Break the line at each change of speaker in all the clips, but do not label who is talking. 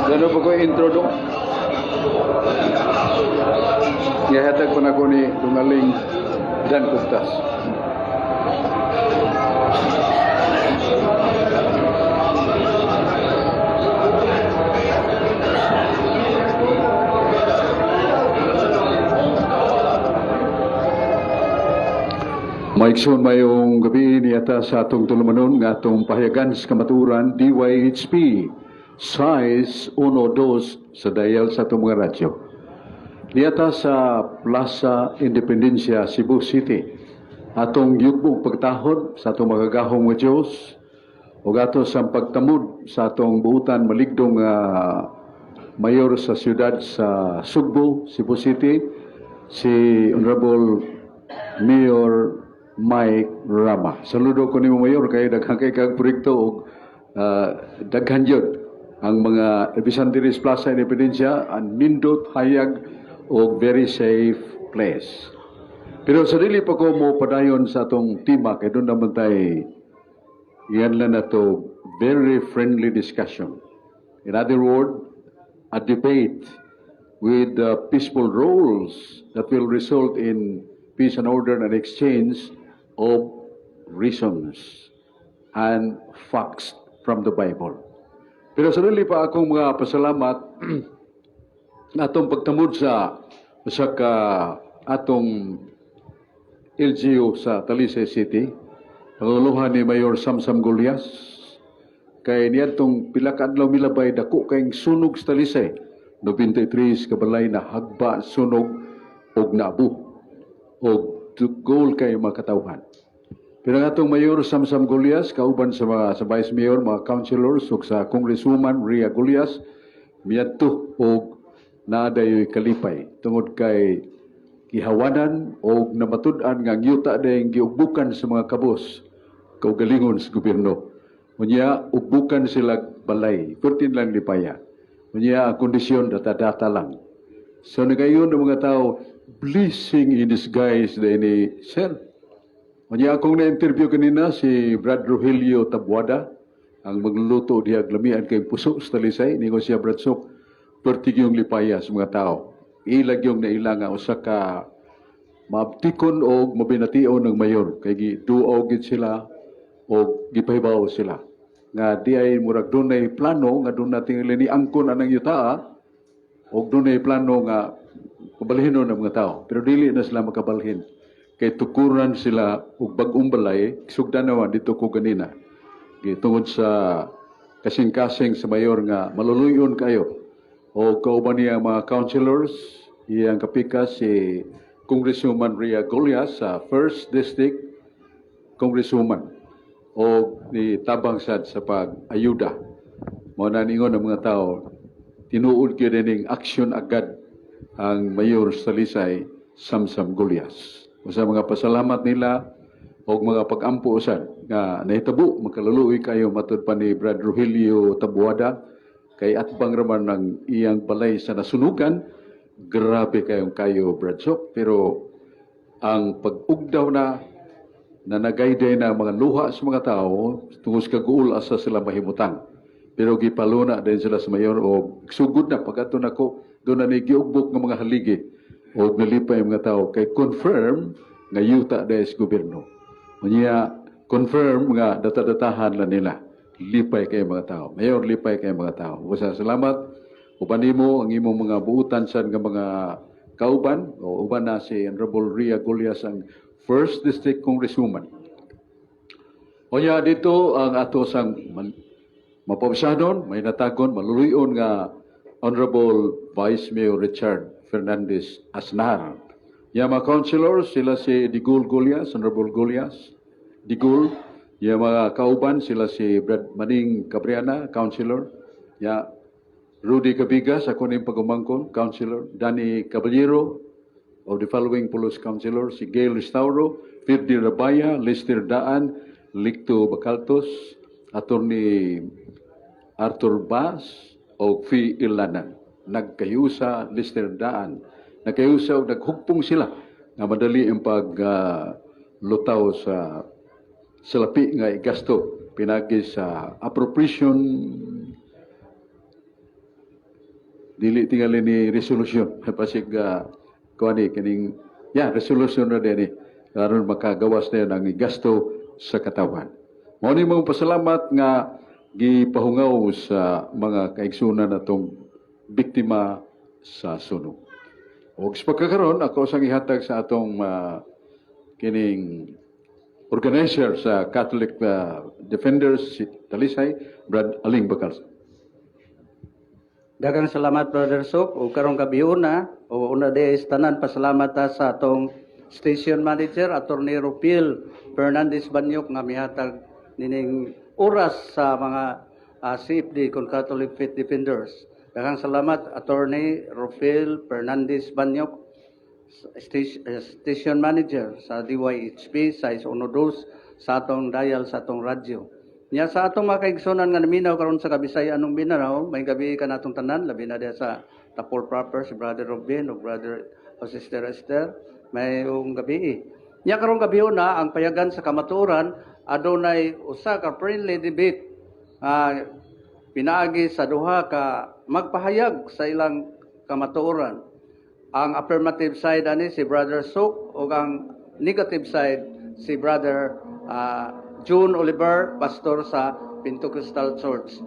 Dano pa ko intro dong. Gihatag pa nako ni Dungaling Dan Cuptas. Maigsoon, mayong gabi niyata sa atong tulumanon nga atong pahayagan sa kamatuoran DYHP size 12 sa dial sa atong mga radyo. Niyata sa Plaza Independencia, Cebu City. Atong yugbo pagtahod sa atong magagahom nga Diyos ug ato sa pagtamod sa atong buutan maligdong mayor sa siyudad sa Sugbo, Cebu City, si Honorable Mayor Mike Rama. Saludo ko nimo, Mayor, kay daghan kay kag proyekto ug daghan gyud ang mga bisan diri sa Plaza Independencia, ang nindot hayag og very safe place. Pero sa dili pa ko mo padayon sa atong tema kay doon naman tay yan lang na to very friendly discussion. In other words, a debate with peaceful rules that will result in peace and order and exchange of reasons and facts from the Bible. Pero sa dili pa akong mga pasalamat, atong pagtamod sa usa ka atong LGU sa Talisay City, panguluhan ni Mayor Samsam Gullas, kay niadtong pila ka adlaw milabay dako kayong sunog sa Talisay. 93 ka balay na hagba sunog og naabu og goal kay mga katawhan. Pero ang atong Mayor Samsam Gullas kauban sa mga sa Vice Mayor, mga councilors ug sa Congresswoman Ria Gullas miadto og naa dayoy kalipay tungod kay gihawanan og namatud-an nga ang yuta dayong giugbukan sa mga kabos kaugalingon sa gobyerno. Unya ugbukan sila balay, 14 lang lipaya. Unya ang kondisyon data-data lang. So nagayon ng mga tao, blessing in disguise din ni sir. Unya akong na-interview kanina si Brad Rogelio Tabuada, ang magluluto diha lamian kay puso sa Talisay, ningon siya, "Brad Sok, pertig yung lipaya sa mga tao. Ilag yung naila nga usa ka maabtikon og mabination ng mayor kay giduog gid sila og gipahibaw sila nga di ay murag dunay plano nga doon natin ni angkon anang yutaa og dunay plano nga pabalhinon ng mga tao, pero dili na sila makabalhin kay tukuran sila og bag-ong balay." Sugdan naman dito ko ganina tungod sa kasing-kasing sa mayor nga maluluyon kayo o kauban niya ang mga councilors, iyang kapikas si Congresswoman Ria Gullas sa First District Congresswoman o ni tabang sad sa pag-ayuda. Mao na ningon ang mga tao, tinuod gyud ning aksyon agad ang Mayor sa Talisay, Samsam Gullas. Usa mga pasalamat nila og mga pag-ampo usad nga nahitabo makaluluoy kayo matud pa ni Brad Rogelio Tabuada kay atbang raman ng iyang balay sa nasunugan. Grabe kayong kayo, Brad Sok, pero ang pag-ugdaw na na nagayday na mga luha sa mga tao tungod sa kaguol asa sila mahimutang, pero gipaluna din sila sa mayor o sugod na pagkato nako doon na ni giugbok ng mga haligi o nalipay ang mga tao kay confirm nga yuta dahil sa gobyerno. Unya confirm nga data-datahan lang nila. Lipay kay mga tao. Mayor, lipay kay mga tao. Basta salamat uban nimo ang imong mga buutan sad nga mga kauban o uban na si Honorable Ria Gullas, ang First District Congresswoman. Unya dito ang ato sang mapabsadon, may natagon, maluluyon nga Honorable Vice Mayor Richard Fernandez Asnar. Ya mga councilors, sila si Digul Gullas, Honorable Gullas, Digul, ya mga kauban, sila si Brad Maning Cabriana, councilor, ya Rudy Cabigas, ako ning pagumangkon, councilor, Danny Caballero, of the following police councilor, si Gail Restauro, Firdi Rabaya, Lester Daan, Licto Bacaltos, Attorney Arthur Bass, o Fi Ilanan. Nagkayusa, Lester Daan. Nagkayusa o naghugpong sila nga madali ang pag lutaw sa salapi nga igasto pinagi sa appropriation Dili tingali ni resolution. Pasig kuan ni kining, yeah, resolution na din ni aron makagawas na ang gasto sa katawan. Mao ni mga pasalamat nga gipahungaw sa mga kaigsunan natong biktima sa sunog. Og sa pagkakaron, ako sang ihatag sa atong kining organizer sa Catholic Defenders si Talisay, Brad Aling Bacalso.
Daghang salamat, Brother Sok. O karong gabi una, o una di is tanan, pasalamat ta sa atong station manager, Attorney Rupil Fernandez Banyok, nga mihatag nining oras sa mga CFD kon Catholic Faith Defenders. Daghang salamat, Attorney Rufil Fernandez Banyok, station manager sa DYHP size 12 sa atong dial sa atong radyo. Nya sa atong mga kaigsunan nga naminaw karon sa Kabisayan ug Mindanao, maayong gabi kanatong tanan, labi na diha sa Tapol proper, si Brother Robin o Brother o Sister Esther, maayong gabi. Nya karong gabi na ang payagan sa kamatuoran adunay usa ka friendly debate pinaagi sa duha ka magpahayag sa ilang kamatuoran. Ang affirmative side ani si Brother Sok ug ang negative side si Brother June Oliver, pastor sa Pentecostal Church.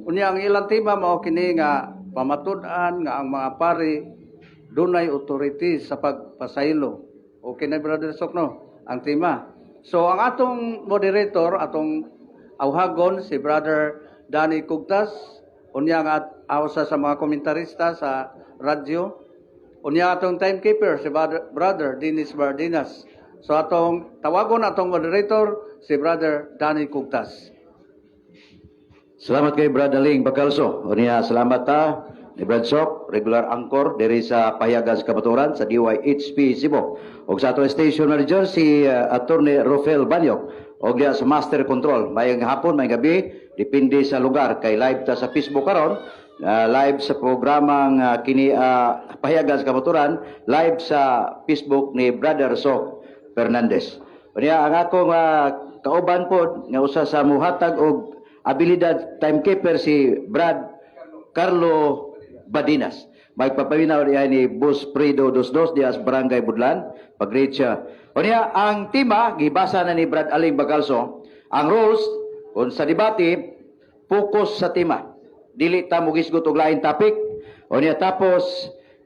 Unya ang ilang tema mao kini nga pamatud-an nga ang mga pari dunay authority sa pagpasaylo. Okay na, Brother Sok, no? Ang tema. So ang atong moderator, atong awhagon si Brother Danny Kugtas, unya ang usa sa mga komentarista sa radyo. Unya atong timekeeper si Brother Dennis Bardinas. So atong tawagon atong moderator si Brother Danny Kugtas.
Salamat kay Brad Aling Bacalso. Unya salamat ta ni Brad Sok, regular anchor diri sa Pahayagan sa Kamatuoran sa DYHP Cebu. Og sa atong station manager si Attorney Rofel Banyok. Og diha sa master control, maayong hapon, maayong gabi, depende sa lugar kay live ta sa Facebook karon, live sa programang kini Pahayagan sa Kamatuoran, live sa Facebook ni Brother Sok Fernandez. Unya ang akong kauban pod nga usa sa muhatag og abilidad timekeeper si Brad Carlo Badinas. Magpapaminaw diha ni Bus Prido Dosdos diha sa Barangay Budlan, pag-reach siya. Unya ang tema gibasa na ni Brad Aling Bagalso, ang rules kung sa debate, focus sa tema. Dili ta mogisgot og lain topic. Unya tapos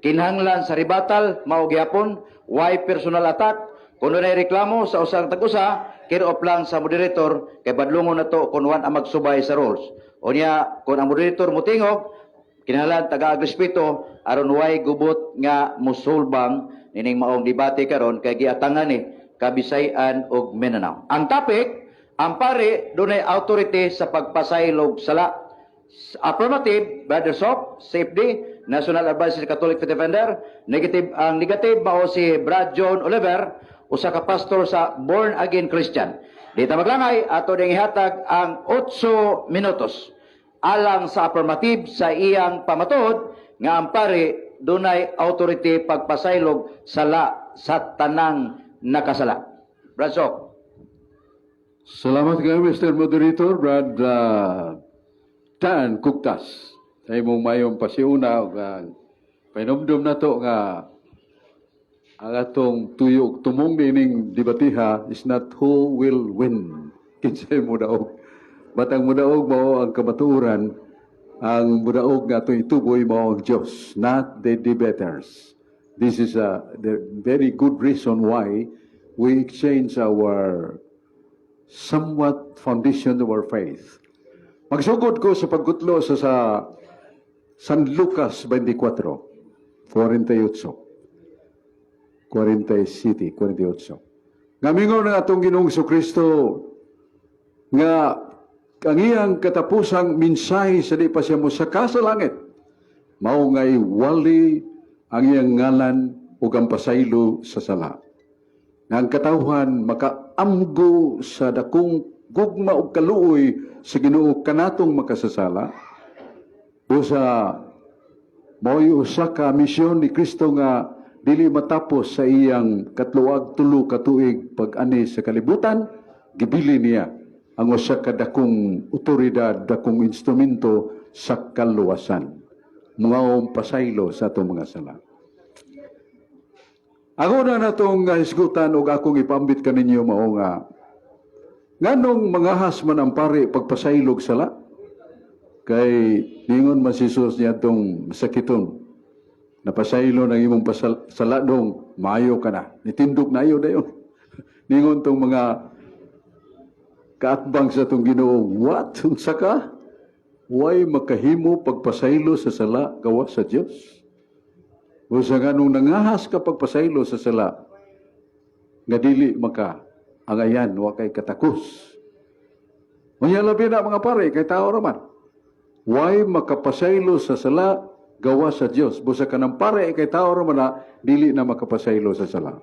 kinahanglan sa rebuttal mao gyapon, why personal attack. Kung dunay reklamo sa usang tag-usa, care of lang sa moderator kay badlongon na to kung wa ang magsubay sa rules. Unya kung ang moderator mutingog, kinahanglan taga respeto aron way gubot nga musulbang nining maong debate karon kay giatangan ni Kabisayan ug Mindanao. Ang topic, ang pare dunay authority sa pagpasaylog sala. Affirmative, Brother Sok, Safety, National Advisor Catholic Faith Defender. Negative, ang negative mao si Brad John Oliver, usa ka pastor sa Born Again Christian. Di ta maglangay, ato ding ihatag ang 8 minutos alang sa affirmative sa iyang pamatuod nga ang pare dunay authority pagpasaylog sala sa tanang nakasala. Brad Sok.
Salamat kayo, Mr. Moderator, Brad Dan Kugtas. Sa imong mayong pasiuna, ug ang pahinumdum na to nga ang atong tuyo ug tumong nining debatiha is not who will win. Kinsay modaog. But ang mudaog mao ang kamatuoran, ang mudaog nga atong ituboy mao ang Diyos, not the debaters. This is a the very good reason why we exchange our somewhat foundation of our faith. Magsugod ko sa pagkutlo sa San Lucas 24, 48. 47, 48. Nga mingon ng atong Ginoong Kristo nga ang iyang katapusang mensahe sa di pa siya mosaka sa langit, mao nga iwali ang iyang ngalan ug ang pasaylo sa sala. Nga ang katawhan makaamgo sa dakong gugma ug kaluoy sa Ginoo kanatong makasasala. Usa mao'y usa ka misyon ni Kristo nga dili matapos sa iyang 33 ka tuig pag-ani sa kalibutan, gibili niya ang usa ka dakong otoridad, dakong instrumento sa kaluwasan. Mga pasaylo sa atong mga sala. Ako na natong hisgutan og akong ipambit kaninyo mao nga nganong mangahas man ang pare pagpasaylog sala? Kay ningon man si Jesus niadtong masakiton, "Napasaylo ng imong sala dong, maayo ka na." Nitindog na ayo dayon. Ningon tong mga kaatbang sa atong Ginoo, "What? Unsa ka? Way makahimo pagpasaylo sa sala gawas sa Dios. Busa nganong nangahas ka pagpasaylo sa sala nga dili maka angayan, wa kay katakos?" Unya labi na mga pare, kay tao raman. Way makapasaylo sa sala gawas sa Dios. Busa kanang pare kay tao raman na dili na makapasaylo sa sala.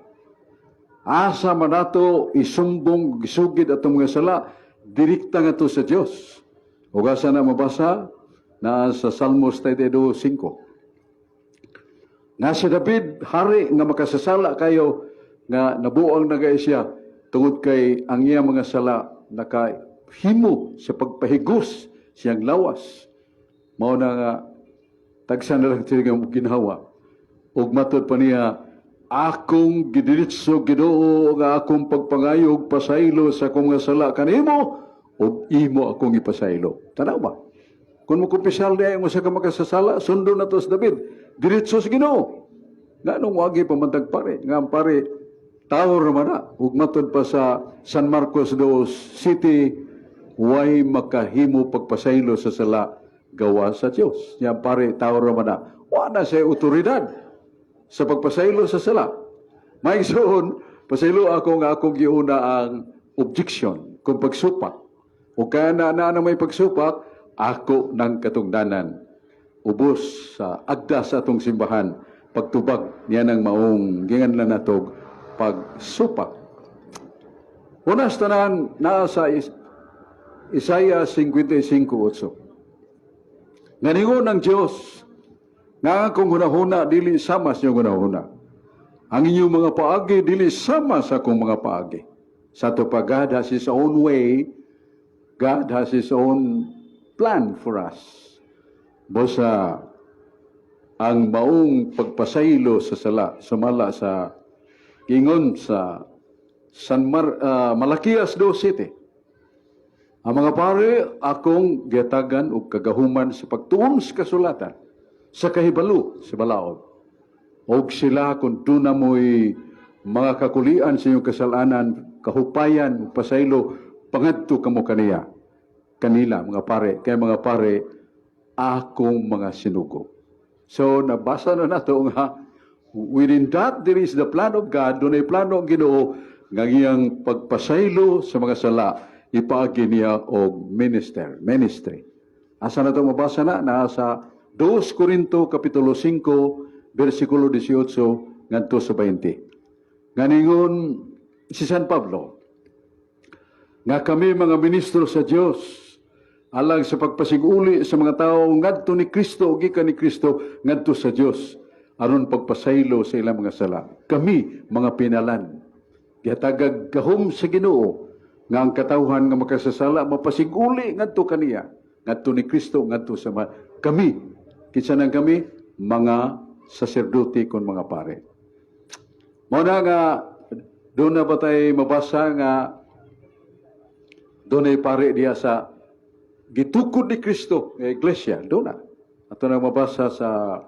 Asa man nato isumbong, gisugid atong mga sala, direkta nga to sa Dios. Ug asa na mabasa na sa Salmos 32:5. Nga si David, hari nga makasasala kayo, nga nabuang na gay siya tungod kay ang iya mga sala nakahimo sa pagpahigos siyang lawas. Mao na nga tagsa na lang siya nga ginhawa. Ug matod pa niya, "Akong gidiritso, Ginoo, nga akong pagpangayog pasaylo sa akong mga sala kanimo ug imo akong ipasaylo." Tanaw ba? Kung mo kumpisal diay mo sa ka makasasala, sundo na to si David. Diretso sa Ginoo. Nganong wagi pamantag pare? Nga ang pare, tao raman na. Ug matod pa sa San Marcos 2:7, way makahimo pagpasaylo sa sala gawas sa Dios. Nya pare, tao raman na. Wa na siya otoridad sa pagpasaylo sa sala. Mga igsoon, pasaylo ako nga akong giuna ang objection kung pagsupak. O kaya na na, na may pagsupak, ako ng katungdanan. Ubos sa agda sa atong simbahan, pagtubag niya ng maong ginganlan natog pagsupak. Unas tanan, naa sa Isaiah 55:8. Nga ningon ng Diyos, nga ang akong hunahuna dili sama sa inyong hunahuna. Ang inyong mga paagi dili sama sa akong mga paagi. Sa ato pa, God has His own way, God has His own plan for us. Bosa, ang maong pagpasaylo sa sala, sumala sa gingon sa Malakias 2:7. Ang mga pare akong gihatagan og kagahuman sa pagtuon sa kasulatan, sa kahibalo sa balaod. Og sila kung duna mo'y mga kakulian sa inyong kasalanan, kahupayan, pasaylo, pangadto kamo kaniya. Kanila, mga pare. Kaya mga pare, akong mga sinugo. So, nabasa na nato nga, within that there is the plan of God, dunay plano ang Ginoo nga iyang pagpasaylo sa mga sala, ipaagi niya og ministry. Asa na ito mabasa na? Nasa 2 Corinto Kapitulo 5, versikulo 18 ngadto sa 20. Nganingon si San Pablo, nga kami mga ministro sa Dios alang sa pagpasiguli sa mga tao ngadto ni Kristo o gikan ni Kristo ngadto sa Dios aron pagpasaylo sa ilang mga sala. Kami mga pinalan. Gihatagag gahom sa Ginoo nga ang katawhan nga makasasala mapasiguli ngadto kaniya, ngadto ni Kristo, ngadto sa kami. Kinsa nang kami? Mga saserdote kon mga pare. Mao na nga doon na ba tayo mabasa nga dunay pare diya sa gitukod ni Kristo nga iglesia, doon na. Ato na mabasa sa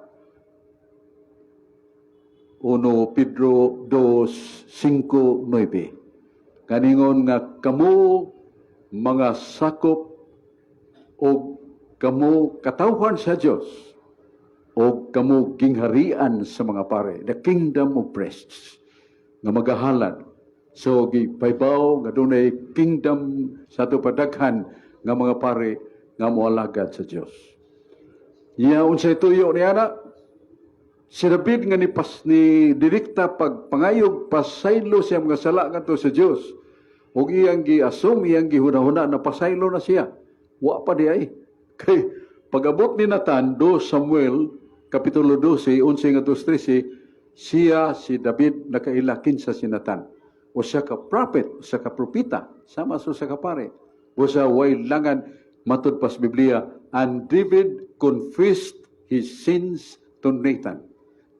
1 Pedro 2, 5, 9. Kaningon nga kamo mga sakop o kamo katawhan sa Dios o kamo gingharian sa mga pare, the kingdom of priests nga magahalad. So gipaybaw nga dunay kingdom sa ato padaghan nga mga pare nga moalagad sa Dios. Ya, unsay tuyo niya na? Si David nga ni pas ni direkta pagpangayog pasaylo siya mga sala ngadto sa Dios. Ug iyang gi-assume, iyang gihuna-huna na pasaylo na siya. Wa pa di ay. Kay pag-abot ni Nathan, 2 Samuel kapitulo 12, 11 ngadto 13, siya si David nakaila kinsa si Nathan. Usa ka prophet, usa ka propeta, sama sa usa ka pare. Busa way langan matud pas Biblia, and David confessed his sins to Nathan.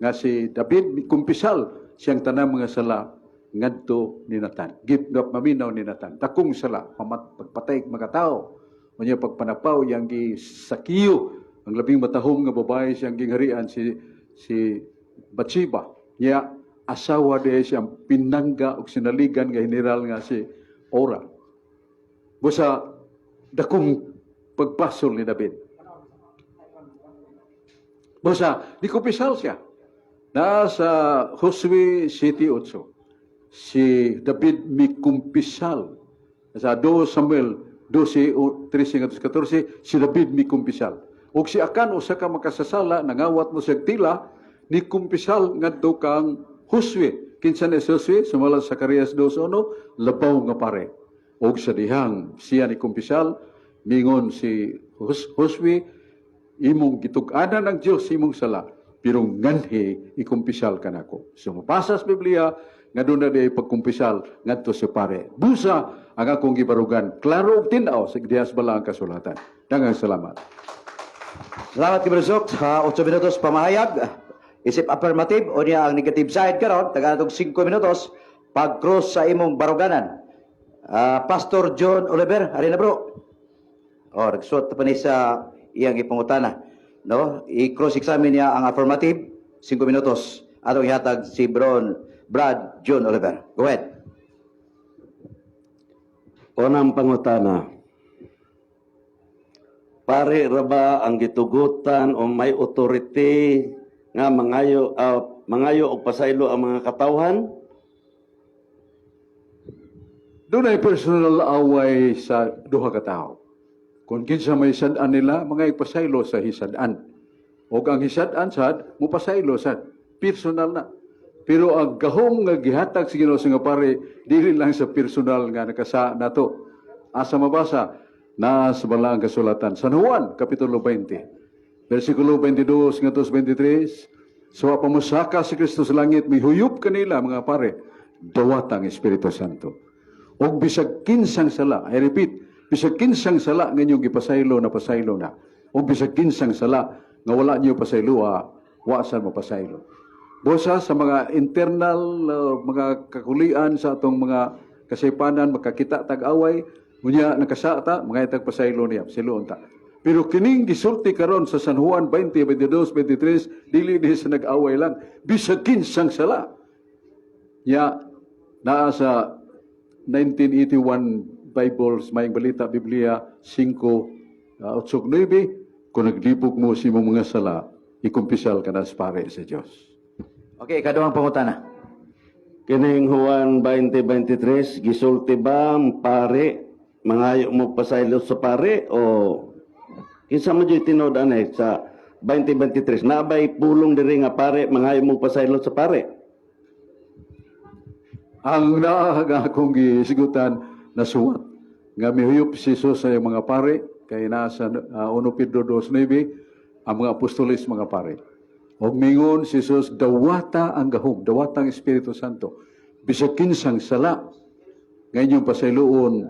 Nga si David mikumpisal siyang tanang mga sala ngadto ni Nathan. Gipnap maminaw ni Nathan. Dakong sala, pagpatay mga tao. Unya pagpanapaw yang gisakiyo ang labing matahom nga babae siyang gingharian, si si Bathsheba. Nya asawa diay siyang pinangga og sinaligan nga general nga si Ora. Busa dakong pagpasol ni David. Busa di kumpisal siya. Nasa Josue 7:8. Si David mikumpisal. Sa 2 Samuel 12:13-14, si David mikumpisal. Og si Akan, usa ka makasasala, nangawat mo siyang tila, ni kumpisal ngadto kang Josue. Kinsa ni Josue? Sumala sa Zacarias 2:1, labaw nga pare. Og sa dihang siya ni kumpisal, mingon si Josue, "Imong gitug-anan ang Dios imong sala, pero nganhi ikumpisal ka nako?" So mabasa sa Biblia nga doon na di pagkumpisal ngadto sa pare. Busa ang akong gibarugan, klaro og tin-aw sa diha sa balaang kasulatan. Daghang salamat.
Salamat kay Brad Sok sa 8 minutos pamahayag. Isip affirmative o niya ang negative side karon, tagaan og 5 minutos pag-cross sa imong baruganan. Pastor John Oliver, ari na, bro. Oh, nagsuot pa ni sa iyang ipangutana. No? I-cross examine niya ang affirmative, 5 minutos. Atong ihatag si Brad John Oliver. Go ahead.
Unang pangutana. Pare ra ba ang gitugutan o may authority nga mangayo og pasaylo ang mga katawhan?
Dunay personal away sa duha ka tawo. Kung kinsa may sad-an nila, mga ipasaylo sa hisad-an. O ang hisad-an sad, mupasaylo sad. Personal na. Pero ang gahom nga gihatag sa Ginoo sa nga pare, dili lang sa personal nga nakasa nato. Asa mabasa? Na sa balaang kasulatan. San Juan, Kapitulo 20. Versikulo 22 ngadto sa 23. So pa mosaka si Kristo sa langit, mihuyop kanila mga pare, dawat ang Espiritu Santo. Og bisag kinsang sala, I repeat, bisag kinsang sala nga inyong gipasaylo, na pasaylo na. Og bisag kinsang sala nga wala niyo pasayloa, wa sad mapasaylo. Busa sa mga internal mga kakulian sa atong mga kasaypanan, makakita tag-away, unya nakasa ta, mga itag pasaylo niya, pasayloon ta. Pero kining gisulti karon sa San Juan 20, 22, 23, dili ni sa nag-away lang, bisag kinsang sala. Ya, naa sa 1981 Bibles, Maayong Balita, Biblia 5, 8, 9, kung naglibog mo sa imong mga sala, ikumpisal ka na sa pare sa Diyos.
Okay, ikaduhang pangutana.
Kining Juan 20:23, gisulti ba ang pare mangayo mo pasaylo sa pare o kinsa man jud tinuod anay sa 20:23? Naa bay pulong diri nga pare mangayo mo pasaylo sa pare?
Ang naa nga akong gisigutan, nasuwat nga mihuyop si Jesus sa iyang mga pare kay nasa 1 Pedro 2:9, ang mga apostoles mga pare. Og mingon si Jesus, dawata ang gahom, dawata ang Espiritu Santo. Bisag kinsang sala nga inyong pasayloon,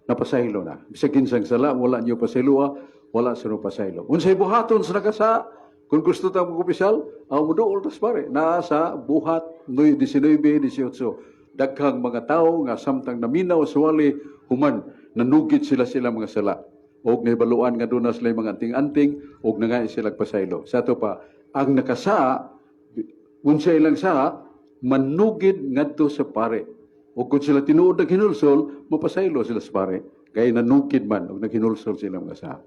napasaylo na. Bisag kinsang sala wala niyo pasayloa, wala sa pasaylo. Unsay buhaton sa nakasa? Kung gusto ta magkumpisal, ang muduol tas pare. Naa sa Buhat 19, 18. Daghang mga tao nga samtang naminaw sa wali, human nanugid sila sila mga sala. Og nahibaluan nga doon na sila mga anting-anting, og nangay sila pasaylo. Sa ato pa, ang nakasa, unsa ilang sa, manugid ngadto sa pare. O kung sila tinuod naghinulsol, mapasaylo sila sa pare. Kay nanugid man og naghinulsol sila mga sa.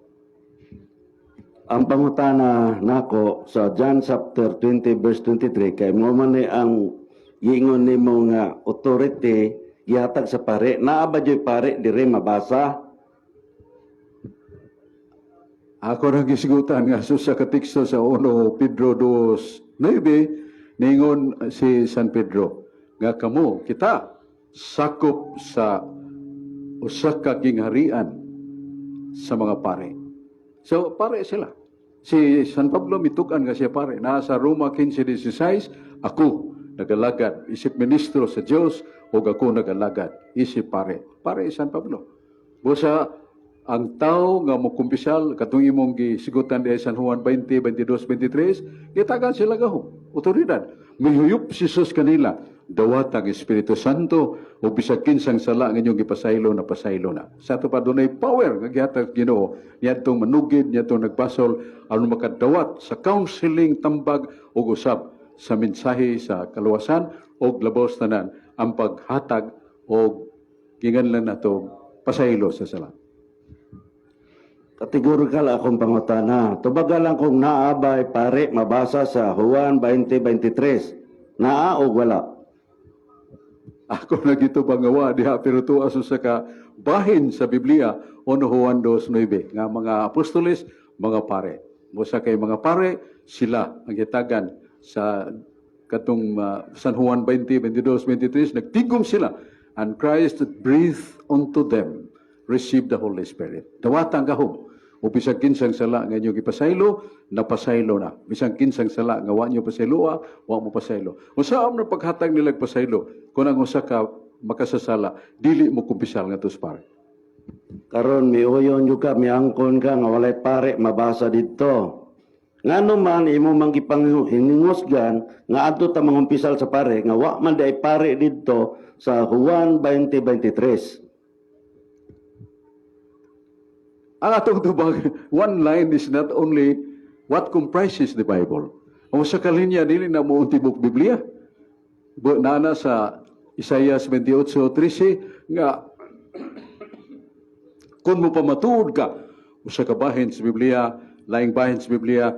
Ang pangutana nako sa John chapter 20 verse 23, kay mo man ni ang giingon nimo nga authority gihatag sa pare, naa ba jud pare diri mabasa?
Ako nang gisigutan nga sa kateksto sa 1 Pedro 2:9, ningon si San Pedro nga kamo, kita, sakop sa usa ka gingharian sa mga pare. So pare sila. Si San Pablo mitukan nga siya pare. Nasa Roma 15:16, ako nagalagad isip ministro sa Dios ug ako nagalagad isip pare. Pare si San Pablo. Busa Ang tao nga mokumpisal katong imong gisigutan diha San Juan 20, 22, 23, gitagan sila gahom, otoridad. Mihuyop si Jesus kanila, dawat ang Espiritu Santo o bisag kinsang sala nga inyong gipasaylo, na pasaylo na. Sa ato pa dunay power nga gihatag Ginoo niadtong manugid, niadtong nagbasol aron makadawat sa counseling, tambag ug usab sa mensahe sa kaluwasan og labaw tanan ang paghatag og ginganlan nato pasaylo sa sala.
Categorical akong pangutana. Tubaga lang kung naa bay pare mabasa sa Juan 20:23. Naa o wala?
Ako na gitubang nga wa diha, pero tuwa sa ka bahin sa Biblia, 1 Juan 2:9, nga mga apostoles mga pare. Busa kay mga pare sila ang gitagan sa katong San Juan 20, 22, 23, nagtigom sila and Christ breathed unto them, receive the Holy Spirit. Dawata ang gahom. O bisag kinsang sala nga inyo gipasaylo, napasaylo na. Bisag kinsang sala nga wa nyo pasayloa, wa mo pasaylo. Unsa na paghatag nila pasaylo kung ang usa ka makasasala dili mo kumpisal nga sa pare?
Karon miuyon jud ka, miangkon ka nga walay pare mabasa didto. Ngano man imo man gipanghinungusgan nga adto ta mangumpisal sa pare nga wa man diay pare didto sa Juan 20:23?
Ang atong tubag, one line is not only what comprises the Bible. Ang usa ka linya dili na mo tibok Biblia. Nana sa Isaiah 28:13 nga kung mo pamatuod ka, usa ka bahin sa Biblia, laing bahin sa Biblia,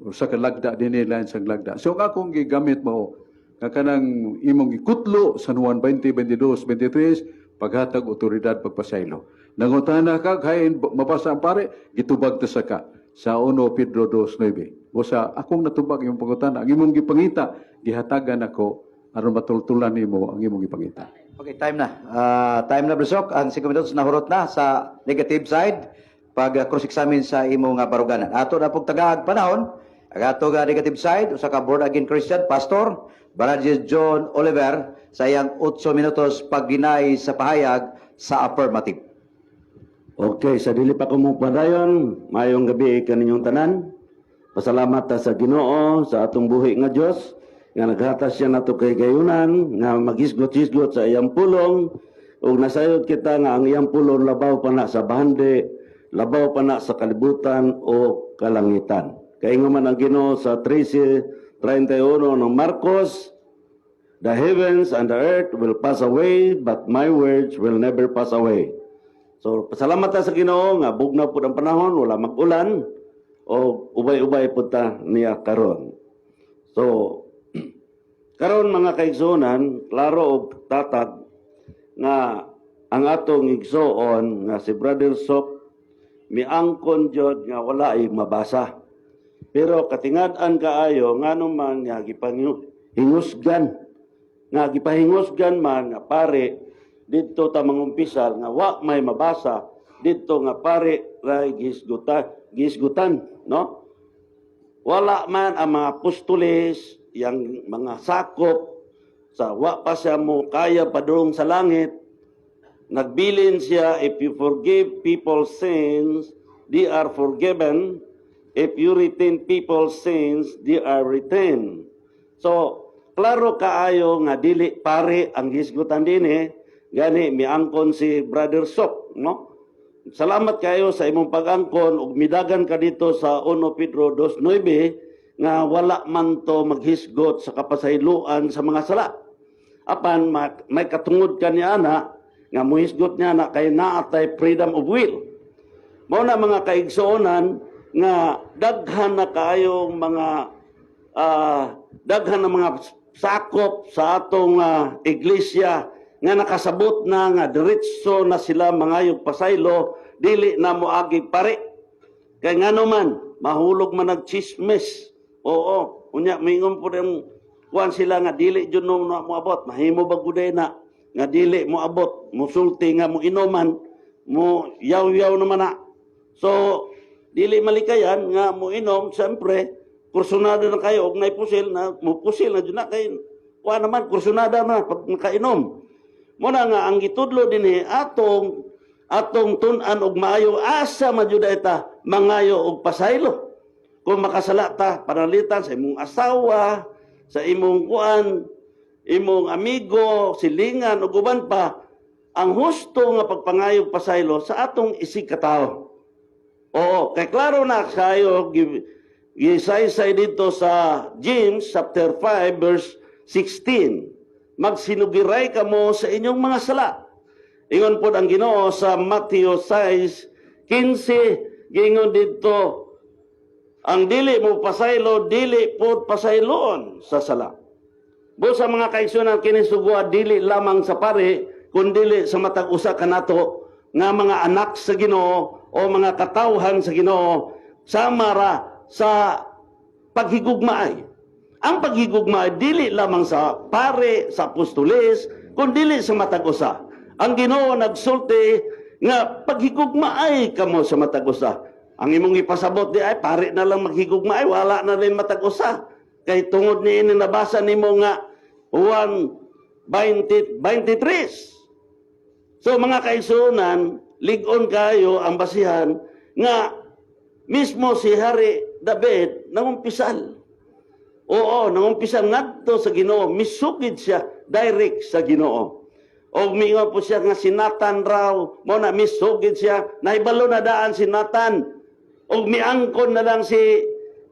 usa ka lagda dinhi, lain sa lagda. So ang akong gigamit mo nga kanang imong gikutlo sa Juan 20, 22, 23, paghatag otoridad pagpasaylo. Nangutana ka, hain mabasa ang pare, gitubag ta sa ka sa 1 Pedro 2:9. O sa akong natubag imong pangutana, ang imong gipangita, gihatagan ako aron matultulan nimo ang imong gipangita.
Okay, time na. Ah, time na, Brosok. Ang 5 minutos nahurot na sa negative side pag cross-examine sa imong baruganan. Ato na pong tagaag panahon, ang ato nga negative side, usa ka born again Christian, Pastor Brother John Oliver, sa iyang 8 minutos pag-deny sa pahayag sa affirmative.
Okay, sa dili pa ko mo padayon, maayong gabi kaninyong tanan. Pasalamat ta sa Ginoo sa atong buhi nga Dios nga naghatas siya nato kay gayunan nga magisgot-hisgot sa iyang pulong ug nasayod kita nga ang iyang pulong labaw pa na sa bahandi, labaw pa na sa kalibutan o kalangitan. Kaingon man ang Ginoo sa 13:31 ng Marcos, "The heavens and the earth will pass away, but my words will never pass away." So, pasalamat ta sa Ginoo nga bugnaw pud ang panahon, wala mag-ulan o ubay-ubay pud ta niya karon. So, karon mga kaigsuonan, klaro og tatag nga ang atong igsoon nga si Brother Sok miangkon jud nga wala ay mabasa. Pero katingad-an kaayo ngano man nga gipahingusgan nga gipahingusgan man nga pare didto ta mangumpisal nga wa may mabasa didto nga pare ray gisgutan gisgutan, no? Wala man ang mga apostoles, yang mga sakop sa wa pa siya mo kaya padung sa langit, nagbilin siya, "If you forgive people's sins, they are forgiven. If you retain people's sins, they are retained." So klaro kaayo nga dili pare ang hisgutan dinhi, gani miangkon si Brother Sok, no? Salamat kayo sa imong pag-angkon ug midagan ka dito sa 1 Pedro 2:9 nga wala man to maghisgot sa kapasayloan sa mga sala. Apan may katungod ka niya ana nga muhisgot niya na kay naatay freedom of will. Mao na, mga kaigsuonan, nga daghan na kaayong mga daghan na mga sakop sa atong iglesia nga nakasabot na nga diretso na sila mangayog pasaylo, dili na moagi pare. Kay ngano man mahulog man nagchismis. Oo, unya mingon po yung kuan sila nga dili jud no na moabot, mahimo ba gud na nga dili mo abot, musulti nga mo inuman, mo yaw-yaw naman na. So dili malikayan nga mo inom, siyempre kursunada na kayo og nay pusil na mo pusil na jud na kay kuan naman kursunada na pag nakainom. Muna nga ang gitudlo dinhi atong Atong tun-an og maayo asa man jud ta mangayo og pasaylo. Kung makasala ta, pananglitan sa imong asawa, sa imong kuan, imong amigo, silingan ug uban pa, ang husto nga pagpangayo og pasaylo sa atong isig katawo. Oo, kay klaro na kayo gisaysay dito sa James chapter 5 verse 16. Magsinugiray kamo sa inyong mga sala. Ingon pod ang Ginoo sa Matthew 6:15, giingon dito, ang dili mo pasaylo, dili pod pasayloon sa sala. Busa, mga kaigsunan, kini sugua dili lamang sa pare, kundili sa matag usa kanato nga mga anak sa Ginoo o mga katawhan sa Ginoo, sama ra sa paghigugmaay. Ang paghigugmaay dili lamang sa pare, sa apostoles, kundili sa matag usa. Ang Ginoo nagsulti nga paghigugmaay kamo sa matag usa. Ang imong ipasabot di ay pare na lang maghigugmaay, wala na rin matag usa. Kay tungod ni ini nabasa nimo nga 1:20 23. So, mga kaigsunan, lig-on kayo ang basihan nga mismo si Hari David nangumpisal. Oo, nangumpisal ngadto sa Ginoo, misugid siya direct sa Ginoo. Og miingon po siya nga si Nathan raw, mo na misugid siya, nahibalo na daan si Nathan. Og miangkon na lang si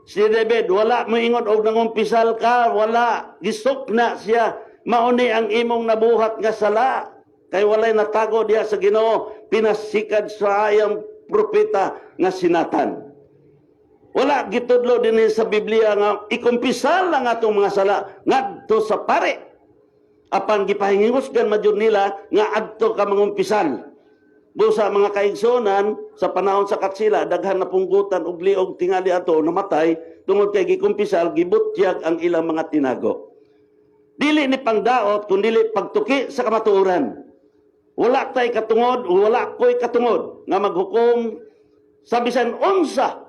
si David, wala moingon og nangumpisal ka, wala, gisok na siya. Mauni ang imong nabuhat nga sala. Kay walay natago diha sa Ginoo, pinasikad sa ayang propeta nga si Nathan. Wala gitudlo dinhi sa Biblia nga ikumpisal ang atong mga sala ngadto sa pare. Apan gipahingusgan man jud nila nga adto ka mangumpisal. Busa, mga kaigsonan, sa panahon sa Katsila, daghan na punggutan og liog tingali ato namatay tungod kay gikumpisal, gibutyag ang ilang mga tinago. Dili ni pangdaot kundi pagtuki sa kamatuoran. Wala tay katungod, wala ko'y katungod nga maghukom sa bisan unsa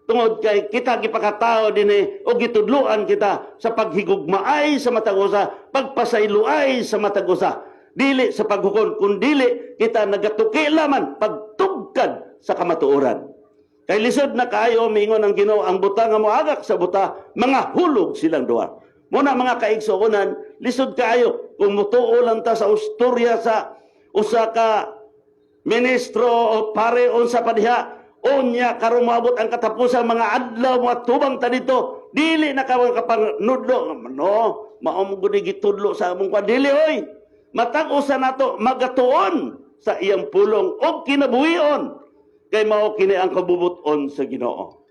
tungod kay kita gipakatao dinhi o gitudloan kita sa paghigugmaay sa matag usa, pagpasayloay sa matag usa. Dili sa paghukom, kundili kita nagatuki laman pagtugkad sa kamatuoran. Kay lisod na kaayo, miingon ang Ginoo, ang buta nga moagak sa buta, mga hulog silang duha. Muna, mga kaigsuonan, lisod kaayo kung mutuo lang ta sa istorya sa usa ka ministro o pare unsa pa diha. Unya karon moabot ang katapusan mga adlaw, mga tubang ta dito, dili na ka kapanudlo no mao mo gud gitudlo sa among kwan. Dili oy, matag usa nato magatuon sa iyang pulong og kinabuhion kay mao kini ang kabubut-on sa Ginoo.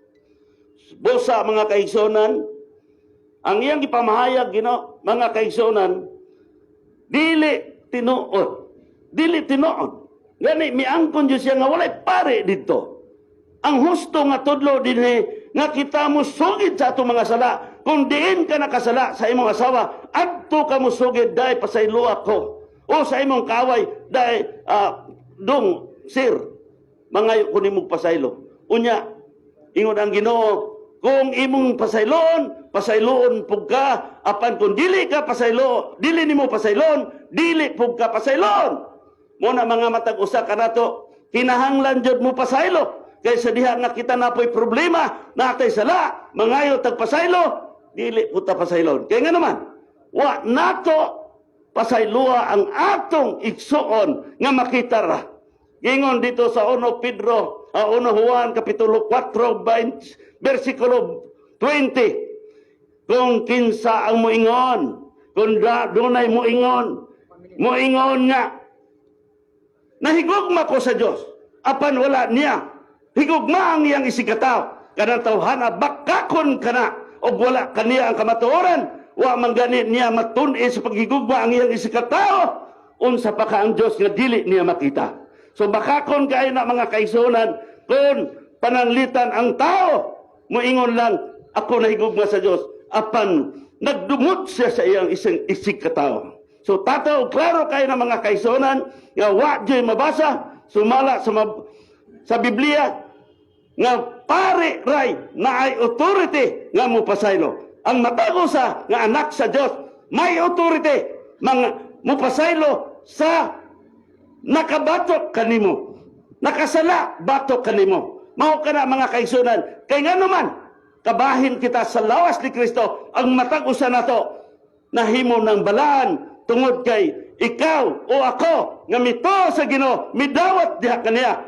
Busa, mga kaigsonan, ang iyang gipamahayag Ginoo, mga kaigsonan, dili tinuod, dili tinuod. Gani miangkon jud siya nga walay pare didto. Ang husto nga tudlo dinhi nga kita mo sugid sa atong mga sala. Kung diin ka nakasala sa imong asawa, adto ka mo sugid, "Day, pasayloa ko." O sa imong kaway, "Day, dong, sir, mangayo ko nimong pasaylo." Unya, ingon ang Ginoo, kung imong pasayloon, pasayloon pug ka, apan kung dili ka pasaylo, dili nimo pasayloon, dili pug ka pasayloon. Muna, mga matag usa kanato, kinahanglan jud mo pasaylo. Kay sa diha nga kita napoy problema, natay sala, mangayo tag pasaylo, dili po ta pasaylon. Kaya nga naman, wa nato pasayloa ang atong igsuon nga makita ra. Gingon dito sa 1 Pedro, 1 Juan kapitulo 4 20, versikulo 20. Kung kinsa ang moingon, kung dunay moingon, moingon nga nahigugma ko sa Dios, apan wala niya higugma ang iyang isigkatawo, kanang tawhana bakakon kana og wala kaniya ang kamatuoran. Wa man gani niya matun-i sa paghigugma ang iyang isigkatawo, unsa pa ka ang Dios nga dili niya makita? So bakakon kaayo na, mga kaigsuonan, kung pananglitan ang tao moingon lang, "Ako nahigugma sa Dios," apan nagdumot siya sa iyang isang isigkatawo. So tataw, klaro kayo na, mga kaigsuonan, nga wa dyo'y mabasa sumala sa Biblia nga pare ray na ay authority nga mo pasaylo. Ang matag usa nga anak sa Dios may authority mga mo pasaylo sa nakabatok kanimo. Nakasala batok kanimo. Mao kana, mga kaigsunan, kay ngano man kabahin kita sa lawas ni Kristo, ang matag usa nato nahimo ng balaan tungod kay ikaw o ako nga mituo sa Ginoo, midawat diha kaniya,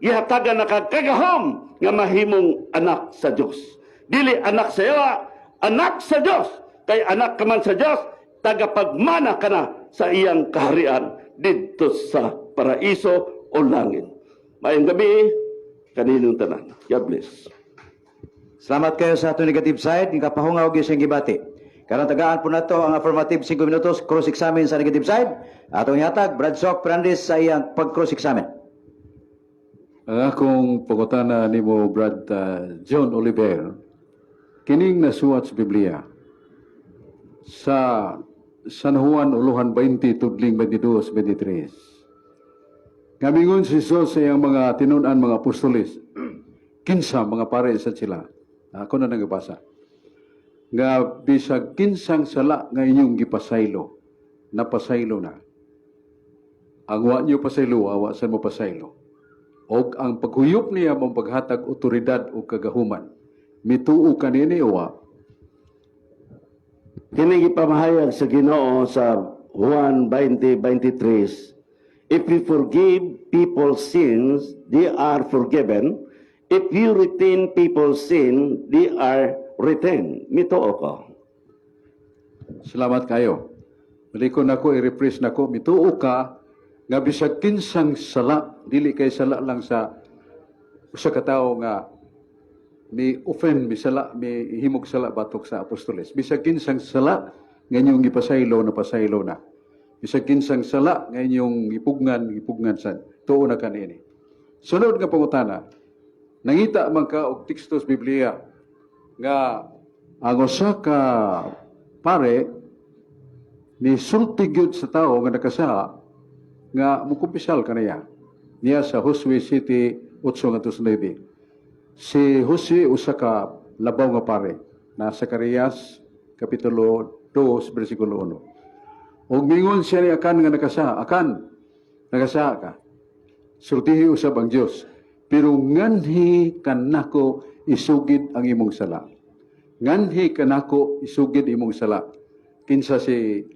gihatagan na kag kagahom nga mahimong anak sa Dios. Dili anak sa yawa, anak sa Dios. Kay anak ka man sa Dios, tagapagmana ka na sa iyang kaharian didto sa paraiso o langit. Maayong gabi kaninyong tanan. God bless.
Salamat kayo sa atong negative side, nga kapahungaw gyud siyang gibati. Karon tagaan po nato ang affirmative 5 minutos cross-examine sa negative side. Atong ihatag Brad Sok Fernandez sa iyang pag-cross-examine.
Ang akong pangutana nimo, Brad John Oliver, kining nasuwat sa Biblia sa San Juan uluhan 20 tudling 22 23. Nga mingon si Jesus sa iyang mga tinun-an, mga apostoles, kinsa mga pare sa sila. Ako na nagabasa. Nga bisag kinsang sala nga inyong gipasaylo, napasaylo na. Ang wa niyo pasaylo, wa sa mo pasaylo. Og ang paghuyop niya mong paghatag otoridad o kagahuman. Mituo kanini o wa?
Kini gipamahayag sa Ginoo sa Juan 20:23. "If you forgive people's sins, they are forgiven. If you retain people's sin, they are retained." Mituo ko.
Salamat kayo. Balikon nako, i-rephrase nako, mituo ka nga bisag kinsang sala, dili kay sala lang sa usa ka tawo nga mi offend, mi sala, mi himog sala batok sa apostoles. Bisag kinsang sala nga inyong gipasaylo, napasaylo na. Bisag kinsang sala nga inyong gipugngan, gipugngan sad. Tuo na kanini? Sunod nga pangutana, nangita man ka og teksto sa Biblia nga ang usa ka pare ni sulti gyud sa tao nga nakasaha nga mukumpisal kaniya. Niya sa Josue 7:8-9. Si Josue usa ka labaw nga pare na Zacarias kapitulo 2 bersikulo 1. Ug mingon siya ni Akan nga nakasaha, "Akan, nakasaha ka. Sultihi usab ang Dios. Pero nganhi kanako isugid ang imong sala? Nganhi kanako isugid imong sala?" Kinsa si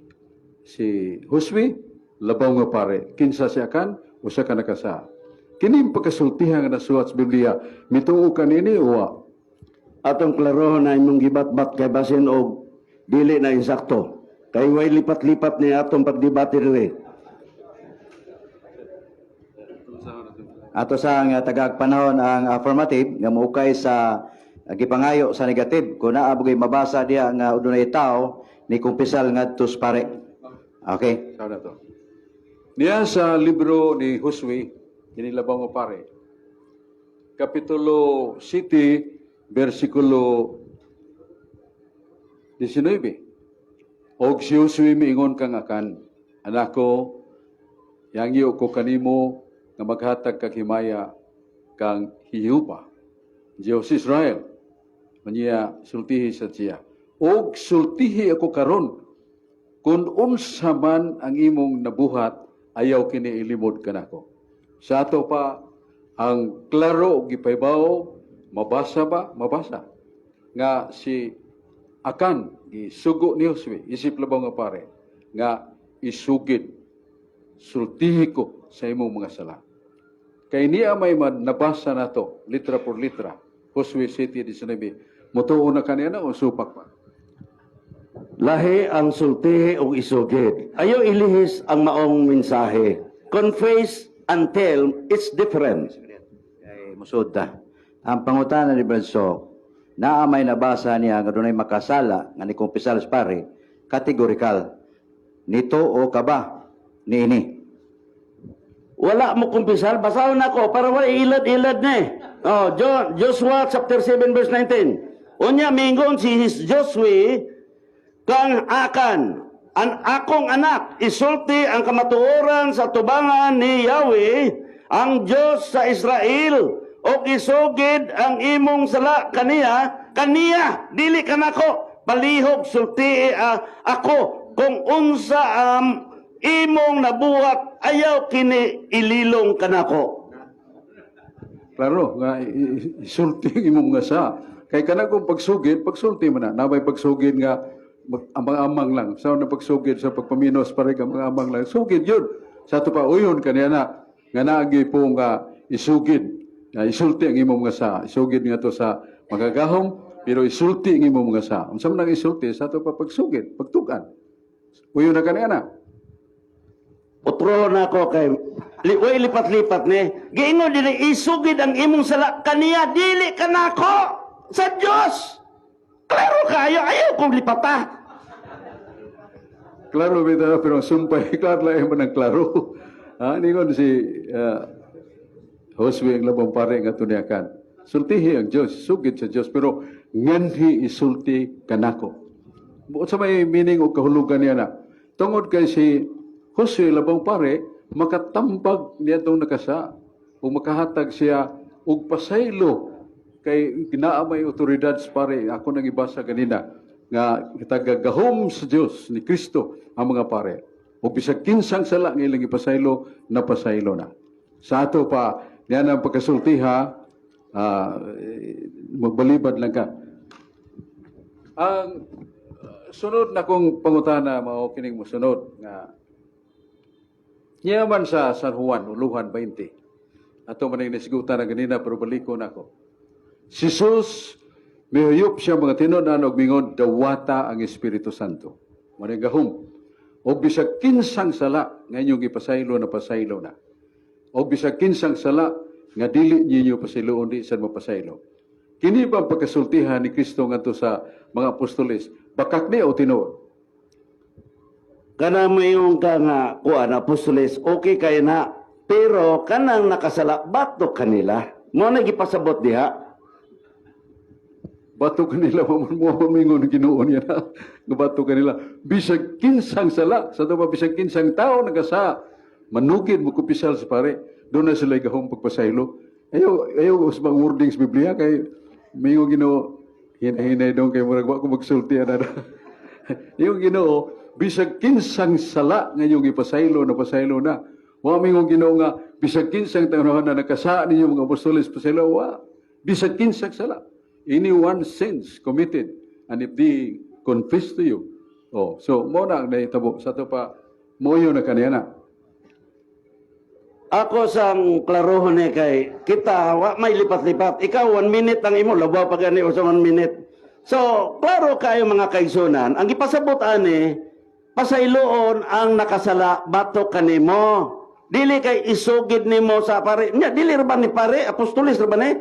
Josue? Labaw nga pare. Kinsa si Akan? Usa ka nakasaha. Kini ang pagkasultihan nga nasuwat sa Biblia. Mituo kanini o wa?
Atong klarohon na imong gibatbat kay basin og dili na insakto. Kay way lipat-lipat ni atong pagdebate diri.
Ato sa nga tagaag panahon ang affirmative nga moukay sa gipangayo sa negative kung naa bugoy mabasa diha nga adunay tao ni kumpisal ngadto sa pare. Okay.
Sao na to? Niya sa libro ni Josue, kini labaw nga pare. Kapitulo 7, versikulo 19. Og si Josue miingon kang Akan, "Anako, yangyo ko kanimo nga maghatag kag himaya kang Jehova, Diyos Israel. Unya sultihi sa siya. Og sultihi ako karon kung unsa man ang imong nabuhat, ayaw kini ilimod kanako." Sa ato pa, ang klaro og gipahibaw, mabasa ba? Mabasa. Nga si Akan, gisugo ni Josue, isip labaw nga pare, nga isugid, "Sultihi ko sa imong mga sala." Kay niya may man nabasa nato, litra por litra, Josue 7:19. Mutuo na kaniya na o supak pa?
Lahi ang sultihi og isugid. Ayaw ilihis ang maong mensahe. Confess and tell, it's different.
Kay musod ta. Ang pangutana ni Brad Sok, naa may nabasa niya nga dunay makasala nga ni kumpisal sa pare, kategorikal. Nito o ka ba niini?
Wala mo kumpisal, basahon ako para wala ilad-ilad na eh. Oh, Joshua chapter 7 verse 19. Unya mingon si Joshua kang Akan, "Ang akong anak, isulti ang kamatuoran sa tubangan ni Yahweh, ang Dios sa Israel, ug isugid ang imong sala kaniya, kaniya, dili kanako. Palihog sulti ako kung unsa ang imong nabuhat, ayaw kini ililong kanako."
Klaro nga isulti ang imong nga sa. Kay kana kung pagsugid, pagsulti man na. Nabay pagsugid nga amang-amang lang. Sa na pagsugid sa pagpaminos pare ka mga amang lang. Sugid yun. Sa ato pa uyon kaniya na nga naagi po nga isugid. Nga isulti ang imong mga sa. Isugid nga to sa magagahom, pero isulti ang imong mga sa. Unsa man ang isulti sa ato pa pagsugid, pagtugan. Uyon na kaniya na.
Otro na ako kay way lipat-lipat ni. Giingon dili isugid ang imong sala kaniya, dili kanako sa Dios. Klaro kayo, ayaw kong lipata.
Klaro bitaw, pero ang sumpay, klaro lang man ang klaro. Ha, ningon si Josue ang labong pare nga tuniakan. Sultihi ang Dios, sugid sa Dios, pero nganhi isulti kanako. Bukod sa may meaning o kahulugan niya na, tungod kay si Josue labong pare, makatambag niya itong nakasa, o makahatag siya og pasaylo kay ginaa may otoridad sa pare. Ako nang ibasa ganina nga tagagahom sa Dios ni Kristo ang mga pare o bisag kinsang sala nga ilang ipasaylo, napasaylo na. Sa ato pa niya ang pagkasultiha, magbalibad lang ka. Ang sunod na kong pangutana mao kining mosunod nga niya man sa San Juan uluhan 20, ato man ang nasigutan na ganina, pero balikon ako. Si Jesus mihuyop siya mga tinud-an og mingon, "Dawata ang Espiritu Santo." Mao gahom. Og bisag kinsang sala nga inyong ipasaylo, na pasaylo na. Og bisag kinsang sala nga dili ninyo pasayloon, di sad mapasaylo. Kini ba ang pagkasultihan ni Kristo ngadto sa mga apostoles? Bakak ni o tinuod?
Kana mayong ka nga kuan apostoles, okay kay na. Pero kanang nakasala, batok kanila. Mo na gipasabot diha.
Bato kanila mo mo mingon Ginoo niya na. Nga bato kanila bisag kinsang sala sa pa bisag kinsang tao nagasa manugid mo kupisal sa pare, doon na sila gahom pagpasaylo. Ayo ayo usbang wordings Biblia kay mingon Ginoo, hinahinay dong kay murag wa ko magsulti ana. Yung Ginoo, bisag kinsang sala nga inyong ipasaylo, na pasaylo na. Wa mingon Ginoo nga bisag kinsang tawhana na nakasa ninyo mga apostoles pasaylo, wa. Bisag kinsang sala, any one sins committed, and if they confess to you. Oh, so mo na ang nahitabo sa ato pa moyo na kaniya na.
Ako sang klarohon ni kay kita wa may lipat-lipat. Ikaw 1 minute ang imo, labaw pa gani sa 1 minute. So, klaro kayo mga kaigsunan, ang gipasabot ani, pasayloon ang nakasala batok kanimo. Dili kay isugid nimo sa pare. Nya dili ra ba ni pare, apostoles ra ba ni?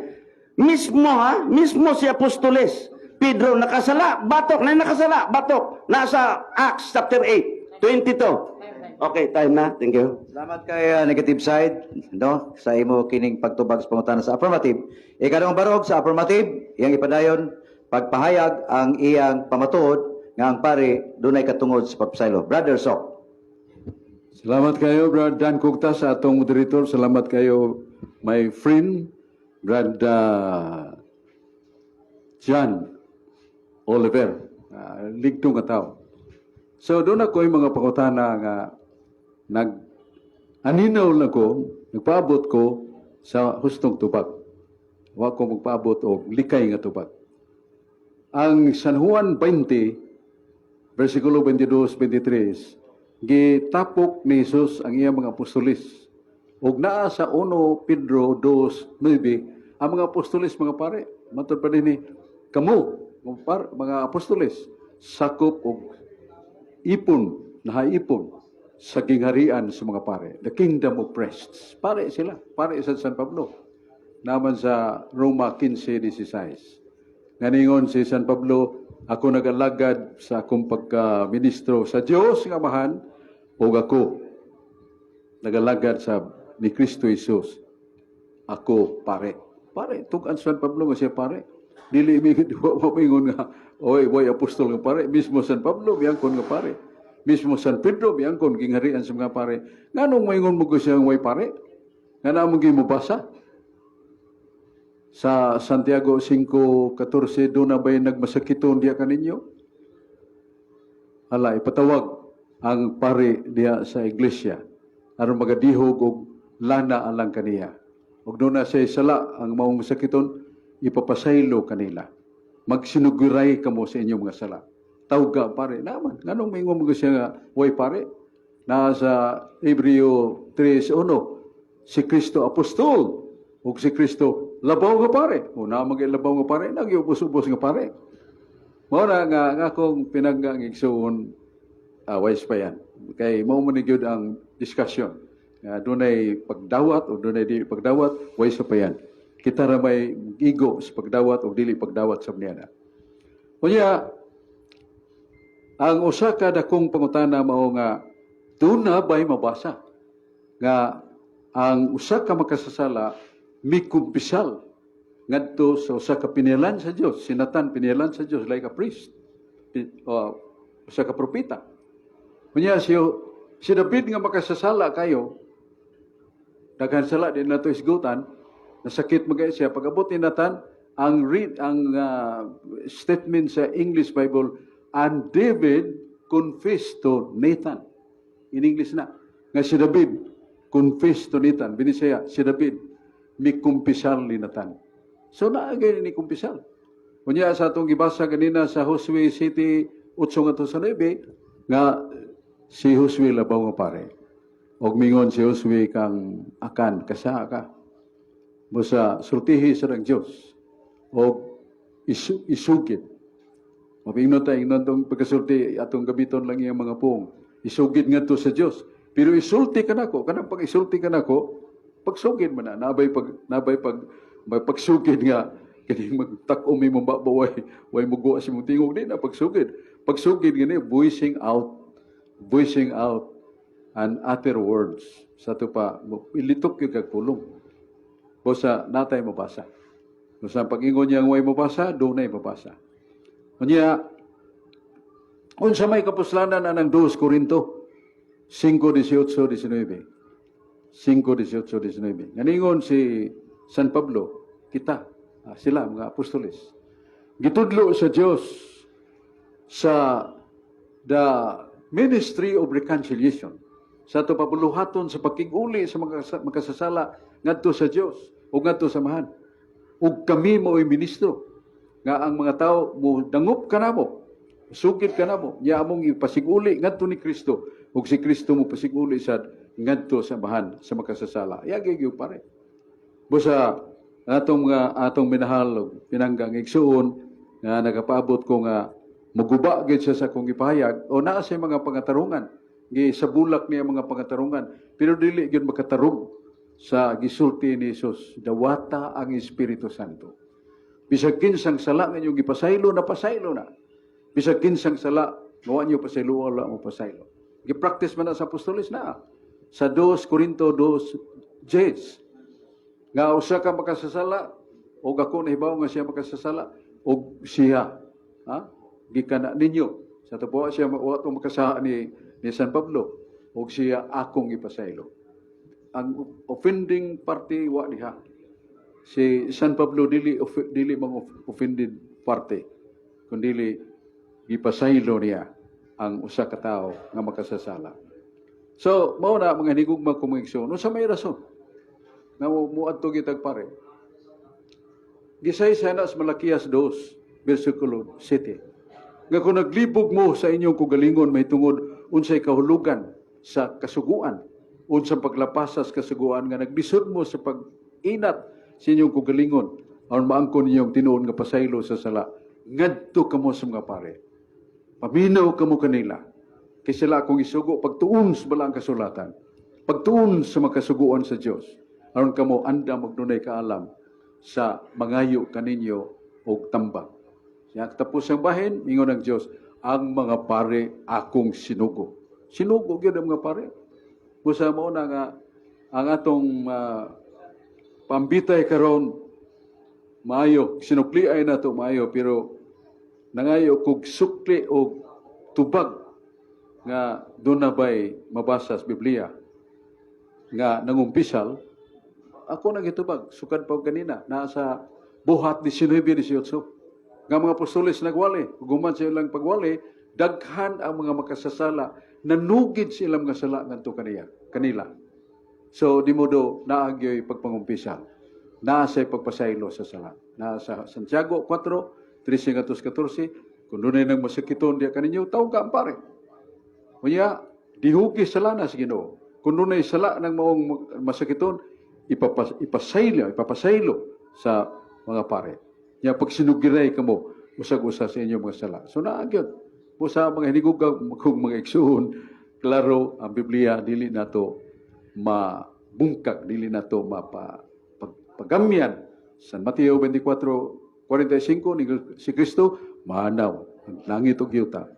Mismo ha, mismo si apostoles. Pedro nakasala, batok na nakasala, batok. Nasa Acts chapter 8, 22. Okay, time na. Thank you.
Salamat kay negative side, no, sa imo kining pagtubag sa pangutana sa affirmative. Ikaduhang barog sa affirmative, iyang ipadayon pagpahayag ang iyang pamatuod nga ang pare dunay katungod sa pagpasaylo. Brother Sok.
Salamat kayo, Brad Dan Kugta, sa atong moderator. Salamat kayo, my friend, Brad John Oliver. Ligtong nga tao. So doon ako yung mga pangutana nga nag aninaw na ko, nagpaabot ko sa hustong tubag. Wa ko magpaabot og likay nga tubag. Ang San Juan 20, versikulo 22, 23, gitapok ni Jesus ang iyang mga apostoles. Ug naa sa 1 Pedro 2, 9, ang mga apostoles mga pare, matod pa dinhi, kamo, mga mga apostoles, sakop og ipon, nahaipon sa gingharian sa mga pare, the kingdom of priests. Pare sila, pare sa San Pablo. Naman sa Roma 15:16. Nganingon si San Pablo, "Ako nagalagad sa akong pagka-ministro sa Dios nga Amahan, ug ako nagalagad sa ni Kristo Jesus. Ako pare." Pare, tug-an San Pablo nga siya pare. Dili mi wa mingon nga oy boy apostol nga pare, mismo San Pablo miyangkon nga pare. Mismo San Pedro miyangkon gingharian sa mga pare. Nganong maingon mo ko siyang way pare? Nga mo gimubasa? Sa Santiago 5:14, doon na ba'y nagmasakiton diya kaninyo? Hala, ipatawag ang pare diya sa iglesia aron magadihog og lana alang kaniya. Ug duna say sala ang maong sakiton, ipapasaylo kanila. Magsinuguray kamo sa inyong mga sala. Tawga pare naman. Nganong mingon mo siya nga way pare? Nasa Hebreo 3:1, si Kristo apostol ug si Kristo labaw nga pare. O na mag labaw nga pare, nagyubos-ubos nga pare. Mao na nga akong pinanggang igsuon, wise pa yan. Kay mao man ni gyud ang discussion. Nga dunay pagdawat o dunay dili pagdawat, wise pa yan. Kita ra may igo sa pagdawat o dili pagdawat sa niya. Unya, ang usa ka dakong pangutana mao nga duna bay mabasa nga ang usa ka makasasala mikumpisal ngadto sa usa ka pinilan sa Dios? Si Nathan, pinilan sa Dios, like a priest, usa ka propeta. Unya si David nga makasasala kayo, daghan sala di nato isgutan, nasakit magay siya. Pag-abot ni Nathan, ang read ang statement sa English Bible, "And David confessed to Nathan." In English na nga si David confessed to Nathan. Binisaya, si David mikumpisal ni Nathan. So naagay ni kumpisal. Unya sa atong gibasa ganina sa Josue 7:8 ngadto sa 9, nga si Josue labaw nga pare. Og mingon si Josue kang Akan, "Kasa ka. Busa sultihi sa ng Dios og isugid." Mapingnon ta, ingnon tong pagkasulti, atong gamiton lang iyang mga puong. Isugid ngadto sa Dios. Pero isulti ka nako, kanang pag isulti ka nako, pagsugid man na, nabay pag may pagsugid nga kining magtak-om imong baba, way mugo sa imong tingog, di na pagsugid. Pagsugid gani voicing out and utter words. Sa ato pa ilitok gyud kag pulong. Busa natay mabasa. Busa pag-ingon niya way mabasa, dunay mabasa. Unya, unsa may kapuslanan anang 2 Korinto 5:18 19? 5:18 19. Nganingon si San Pablo, kita, sila mga apostoles, gitudlo sa Dios sa the ministry of reconciliation. Sa ato pabuluhaton sa pagkiguli sa mga makasasala ngadto sa Dios o ngadto sa Amahan. Ug kami mao'y ministro nga ang mga tao mo dangop kanamo, sugid kanamo, nya among ipasiguli ngadto ni Kristo ug si Kristo mo pasiguli sad ngadto sa Amahan sa makasasala. Yagi gyud pare. Busa atong mga atong minahal ug pinanggang igsuon nga nagapaabot ko nga muguba gyud siya sa akong gipahayag o naa sa mga pangatarungan, gi sa bulak niya mga pangatarungan, pero dili gyud makatarong sa gisulti ni Jesus: "Dawata ang Espiritu Santo. Bisag kinsang sala nga inyong gipasaylo, napasaylo na. Bisag kinsang sala nga wa niyo pasaylo, wala mo pasaylo." Gi-practice man na sa apostoles na sa 2 Corinto 2 10 nga usa ka makasasala og ako nahibaw nga siya makasasala og siya, ha, gikan na ninyo sa tupo siya wa to makasaha ni San Pablo og siya akong ipasaylo. Ang offending party wa diha si San Pablo, dili mang offended party, kundi gipasaylo niya ang usa ka tawo nga makasasala. So mao na, mga hinigugma ko mga igsoon, unsa may rason nga muadto gitag pare? Gisaysay na sa Malakias 2 versikulo 7 nga kung naglibog mo sa inyong kugalingon mahitungod unsay kahulugan sa kasuguan, unsang paglapasa sa kasuguan, nga naglisod mo sa pag-inat sa inyong kugalingon aron maangkon ninyong tinuod nga pasaylo sa sala, ngadto kamo sa mga pare, paminaw kamo kanila, kay sila akong isugo pagtuon sa balaang kasulatan, pagtuon sa mga kasuguan sa Dios, aron kamo andam og dunay kaalam sa mangayo kaninyo og tambag. Siya tapos ang bahin, ingon ang Dios, "Ang mga pare akong sinugo." Sinugo gyud ang mga pare. Busa mo na nga ang atong pambitay karon maayo, sinukli ay nato maayo, pero nangayo kog sukli og tubag nga doon na ba'y mabasa sa Biblia nga nangumpisal. Ako nagitubag sukad pa og ganina nasa Buhat 19:18 nga mga apostoles nagwali ug human sa ilang pagwali, daghan ang mga makasasala nanugid sa ilang mga sala ngadto kanila. So di modo naa gyoy pagpangumpisal. Naa sa pagpasaylo sa sala. Naa sa Santiago 4, 13 14, kung dunay nang masakiton diya kaninyo, tawga ang pare. Unya, dihugi sala na sa Ginoo. Kung dunay sala ng maong masakiton, ipapasaylo sa mga pare. Nya pagsinugiray kamo usag-usa sa inyong mga sala. So naa gyud po sa mga hinigugag kung mga igsuon, klaro ang Biblia, dili nato mabungkag, dili nato pagamyan. San Mateo 24:45, ni si Kristo, "Maanaw ang langit ug yuta,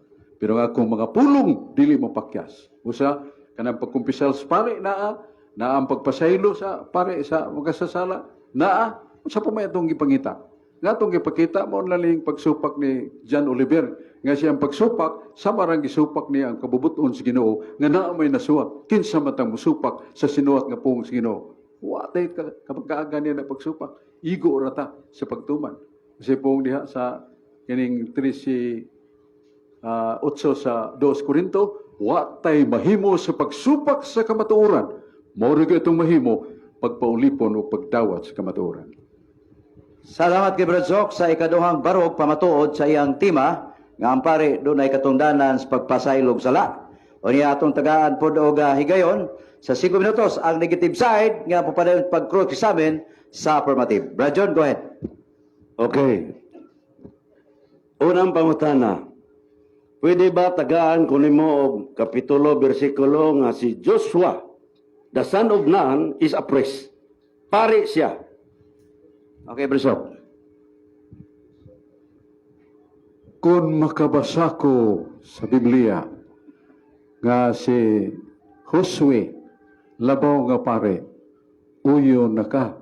pero ang akong mga pulong dili mapakyas." Usa kanang pagkumpisal sa pare naa, naa ang pagpasaylo sa pare sa mga sasala naa. Unsa pa may atong gipangita? Nga atong gipakita mao na lang pagsupak ni John Oliver, nga siyang pagsupak sama rang gisupak niya ang kabubut-on sa Ginoo nga naa may nasuwat. Kinsa man tang musupak sa sinuwat nga pulong sa Ginoo? Wa tay kapag niya na pagsupak. Igo ra ta sa pagtuman. Kasi pong diha sa kining 13 8 sa 2 Korinto, wa tay mahimo sa pagsupak sa kamatuoran. Mao ra gyud itong mahimo pagpaulipon o pagdawat sa kamatuoran.
Salamat kay Brad Sok sa ikaduhang barog pamatuod sa iyang tema nga ang pare dunay katungdanan sa pagpasaylog sala. O niya atong tagaan pod og higayon sa 5 minutos ang negative side nga pupadayon pag-cross examine sa affirmative. Brad John, go ahead.
Okay. Unang pangutana. Pwede ba tagaan ko nimo og kapitulo, bersikulo nga si Joshua, the son of Nun, is a priest? Pare siya.
Okay, Brad Sok.
Kung makabasa ko sa Biblia nga si Josue labaw nga pare, uyo na ka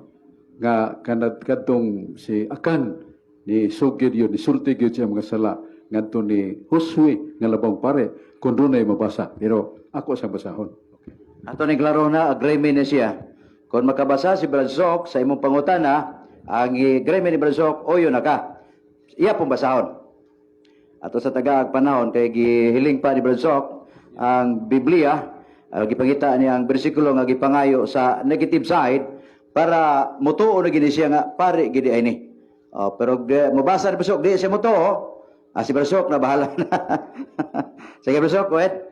nga kanad kadtong si Akan ni sugid yun, ni sulti gyud siya mga sala ngadto ni Josue nga labaw pare, kung dunay mabasa, pero ako sa basahon. Okay.
Ato ni klaro na agreement na siya. Kung makabasa si Brad Sok sa imong pangutana, ang agreement ni Brad Sok, uyo na ka. Iya pong basahon. Ato sa tagaag panahon kay gihiling pa ni Brad Sok ang Biblia, gipangita niya ang bersikulo nga gipangayo sa negative side para mutuo na gini siya nga pare gidi ay ni. Oh, pero di, mabasa ni Brad Sok, di siya mutuo. Ah, si Brad Sok na bahala na. Sige, Brad Sok, go ahead.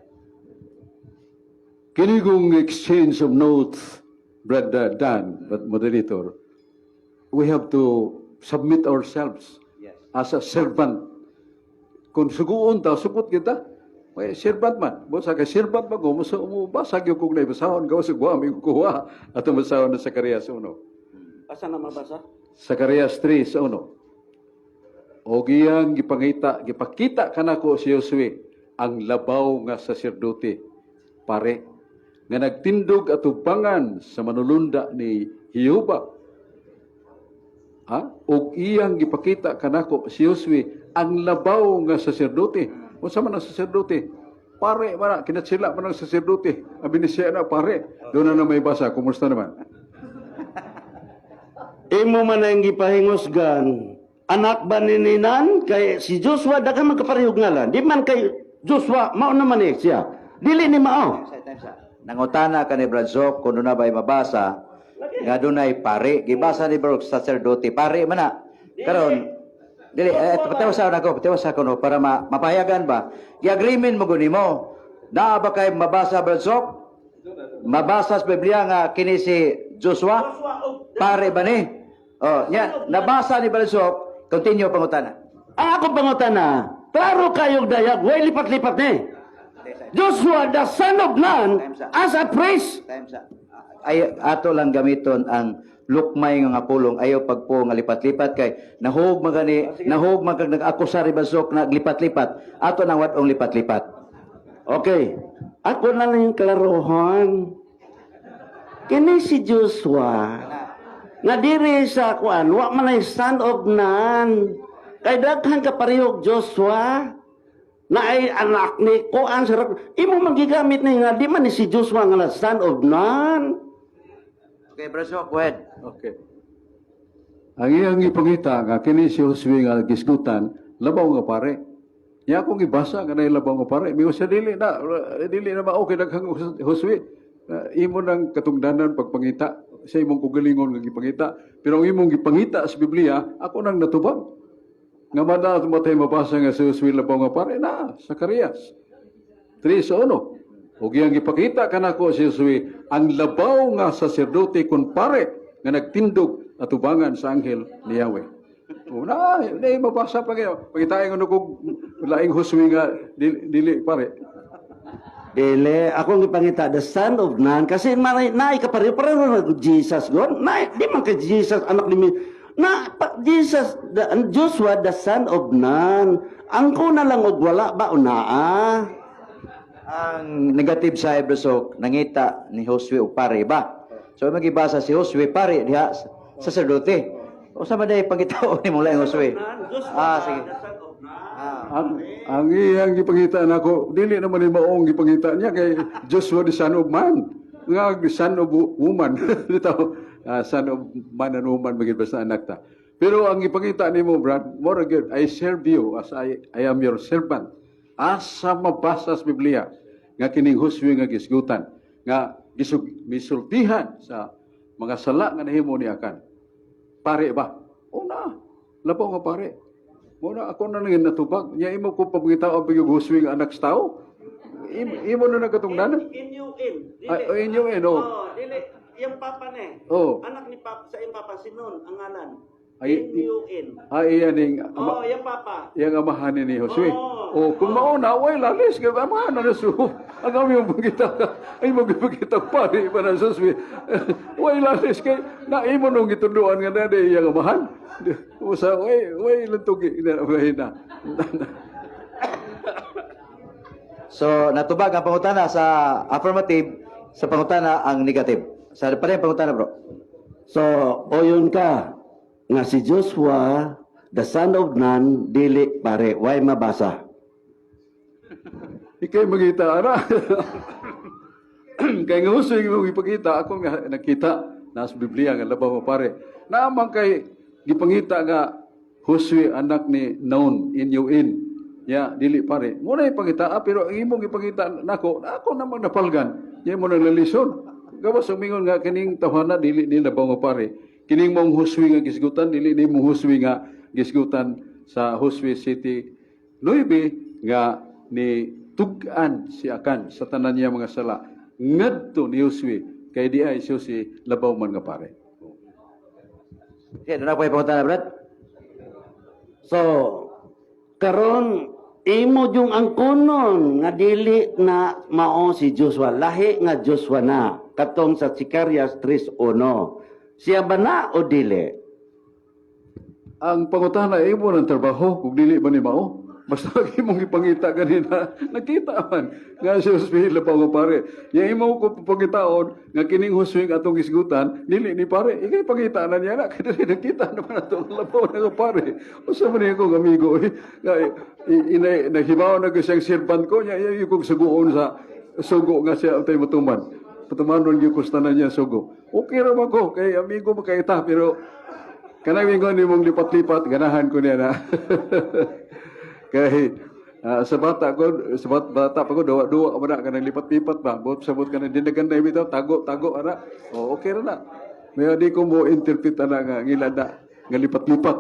Kini kong exchange of notes, Brother Dan, but moderator, we have to submit ourselves as a servant. Kung suguon ta, sukot kita. May servant man. Busa kay servant man ko, musa umubasa gyud kog naibasahon, gawas sa mi kuha atong basahon na Zacarias 1.
Asa na mabasa?
Zacarias 3 sa 1. O giyang gipangita, gipakita kanako si Josue ang labaw nga saserdote, pare, nga nagtindog atubangan sa manulunda ni Jehova. Ha? Og iyang gipakita kanako si Josue ang labaw nga saserdote. Unsa man ang saserdote? Pare man na, kinatsila man ang saserdote. Abi ni siya na pare. Doon na na may basa. Kumusta naman?
Imo man ang gipahingusgan. Anak ba ni Ninan? Kay si Joshua daghan man kaparehog ngalan. Di man kay Joshua mao naman eh siya. Dili ni mao.
Nangutana ka ni Brad Sok kung doon na ba'y mabasa nga dunay pare. Gibasa ni Brad sacerdote. Pare man na. Karon, dili, eh, patiwas ako, patiwas ako no, para mapahayagan ba? Gi-agreement mo guni mo. Naa ba kay mabasa, Brad Sok? Mabasa sa Biblia nga kini si Joshua? Pare ba ni? Oh, nya, nabasa ni Brad Sok, continue pangutana.
Ang ako pangutana, klaro kayog dayag, way lipat-lipat ni. Joshua, the son of Nun, as a priest.
Time sa ay ato lang gamiton ang lukmay nga pulong, ayaw pagpo nga lipat-lipat kay nahug man gani, nahug man kag nag-akusar basok na lipat-lipat. Ato nang wat-ong lipat-lipat.
Okay. Ako na lang yung klarohon. Kini si Joshua, nga diri sa kuan, wa man ay son of Nun. Kay daghan ka parehog Joshua, na ay anak ni kuan sa imo man gigamit ni nga di man ni si Joshua nga son of Nun.
Okay, Brad Sok, go ahead.
Okay. Ang iyang ipangita nga kini si Josue nga gisgutan labaw nga pare. Nya akong gibasa nga nay labaw nga pare. Migo siya dili na mao kay daghang Josue. Imo nang katungdanan pagpangita. sa imong kugalingon nga gipangita. Pero ang imong gipangita sa Biblia, ako nang natubag. Nga mada at matay mabasa nga si Josue labaw nga pare na, Zacarias 3:1. Ug iyang gipakita kanako si Josue ang labaw nga saserdote kun pare nga nagtindog atubangan sa anghel ni Yahweh. O na, na mabasa pa kayo. Pangitain ko kung laing Josue nga dili, dili pare.
Dili, akong gipangita, the son of Nun, kasi manay, naay ka pareho, pareho na Jesus gon. Naay, di man kay Jesus, anak ni na, pa, Jesus, Joshua, the son of Nun. Angko na lang og wala ba o naa?
Ang negative side, Bro Sok, nangita ni Josue og pare ba? So magibasa si Josue pare diha saserdote. O sa man day pangitao ni mo laing Josue? Ah, sige. Ah.
Ang iyang gipangita nako, dili naman ni maong gipangita niya kay Joshua the son of man. Nga son of woman. Dito, son of man and woman magid basta anak ta. Pero ang gipangita nimo, Brad, more good, I serve you as I am your servant. Asa mabasa sa Biblia nga kining Josue nga gisgutan nga misultihan sa mga sala nga nahimo ni Akan. Pare ba? O na, labaw nga pare. Mo na ako na nang natubag. Nya imo ko pamangita ang pagiging Josue nga anak sa tao. Imo na nagkatungdanan.
N-U-N.
Ay, oh, N-U-N, oh.
Dili. Yung papa ne.
Oh.
Anak ni papa, sa iyong papa, si Nun, ang ngalan.
Ay,
N-U-N.
Ay, iyan ning ama,
yung papa.
yang amahan ni Josue.
Oo.
Oh, kung mauna, way lalis kay amahan na su. Ang kami yung pagkita, ay magpakita pare pa na Josue. Way lalis kay na imo nung gituduan nga na di iyang amahan. Usa way lantugi na na.
So natubag ang pangutana sa affirmative, sa pangutana ang negative. Sa pa rin pangutana, bro.
So, oyon ka nga si Joshua, the son of Nun, dili pare, why mabasa?
Ikay magita ara. Kay nga gusto yung ipakita, ako nga nakita nasa Biblia nga labaw mo pare. Naamang kay gipangita nga Josue anak ni Nun in you in. Ya, dili pare. Muna ipangita, pero ang imong ipangita nako, ako namang napalgan. Ya mo nang lalison. Gawas umingon nga kining tawhana dili ni labaw nga pare. Kining mong Josue nga gisgutan dili ni mong Josue nga gisgutan sa Josue City Nuibe nga ni tug-an si Akan sa tanan niya mga sala ngadto ni Josue kay di ay si Josue labaw man nga pare.
Okay, doon ako pangutana, Brad.
So, karon imo yung angkonon nga dili na mao si Joshua, lahi nga Joshua na katong sa Zacarias 3:1. Siya ba na o dili?
Ang pangutana imo ng trabaho kung dili ba ni mao. Basta imong ipangita ganina, nakita man nga si Josue labaw nga pare. Ya imo ko pangitaon nga kining Josue nga atong gisgutan dili ni pare. Ikay pangita na niya na kay dili nakita naman ato ang labaw na nga pare. Usa man niya kong amigo eh. Nga inay nahibaw na ko siyang servant ko niya iya kong suguon sa sugo nga siya antay matuman. Patumanon gyud ko sa tanan niya sugo. Okay ra man ko kay amigo makaita pero kanang ingon nimong lipat-lipat ganahan ko niya na. Kay sa bata ko, sa bata pa ko duwa-duwa man na kanang lipat-lipat ba. Bot sabot kanang dinaganday bitaw tago-tago ana. Oh, okay ra na. May di ko mo interpret ana nga ngila na nga lipat-lipat.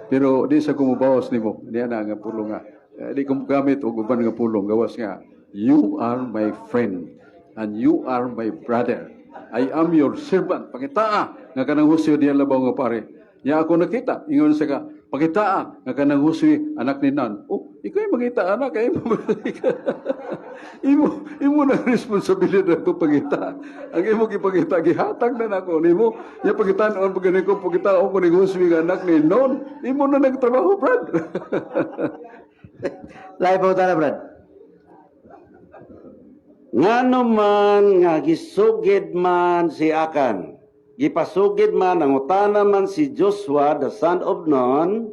Pero di sa ko mobawas nimo. Diya na nga pulong nga. Di ko gamit og uban nga pulong gawas nga you are my friend and you are my brother. I am your servant. Pangitaa nga kanang Josue diya labaw nga pare. Nya ako nakita ingon sa ka pangitaa nga kanang Josue anak ni Nun. Oh, ikaw yung mangita anak kay imo imo imo na responsibilidad ko pangita. Ang imo gipangita gihatag na nako nimo. Nya pangitan-on pag gani ko pangita ko ni Josue nga anak ni Nun. Imo na nagtrabaho, Brad.
Lahi pangutana, Brad.
Ngano man nga gisugid man si Akan, gipasugid man ang utana man si Joshua, the son of Nun,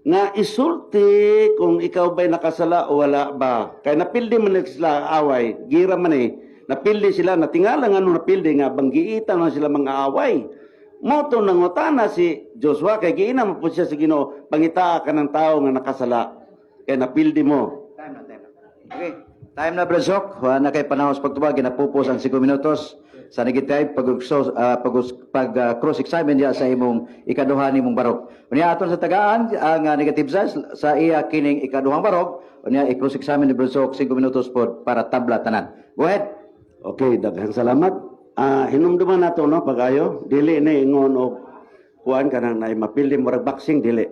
nga isulti kung ikaw ba'y nakasala o wala ba. Kay napildi man na sila away, gira man eh. Napildi sila, natingala nga nung napildi nga, banggiitan man sila mga away. Moto nang utana si Joshua, kay giina mo po siya sa Ginoo, pangitaa ka ng tao nga nakasala. Kay napildi mo.
Time na, time na. Okay. Time na, Brad Sok. Wala na kay panahon sa pagtubag. Ginapupos ang 5 minutos. Sa negative pag pag, pag cross examine diya sa imong ikaduha nimong barog. Unya aton sa tagaan ang negative side sa iya kining ikaduhang barog, unya i-cross examine ni Brad Sok 5 minutos pod para tabla tanan. Go ahead.
Okay, daghang salamat. Hinumduman nato, no, pag-ayo, dili ni ingon og kuan kanang nay mapili, murag boxing, dili.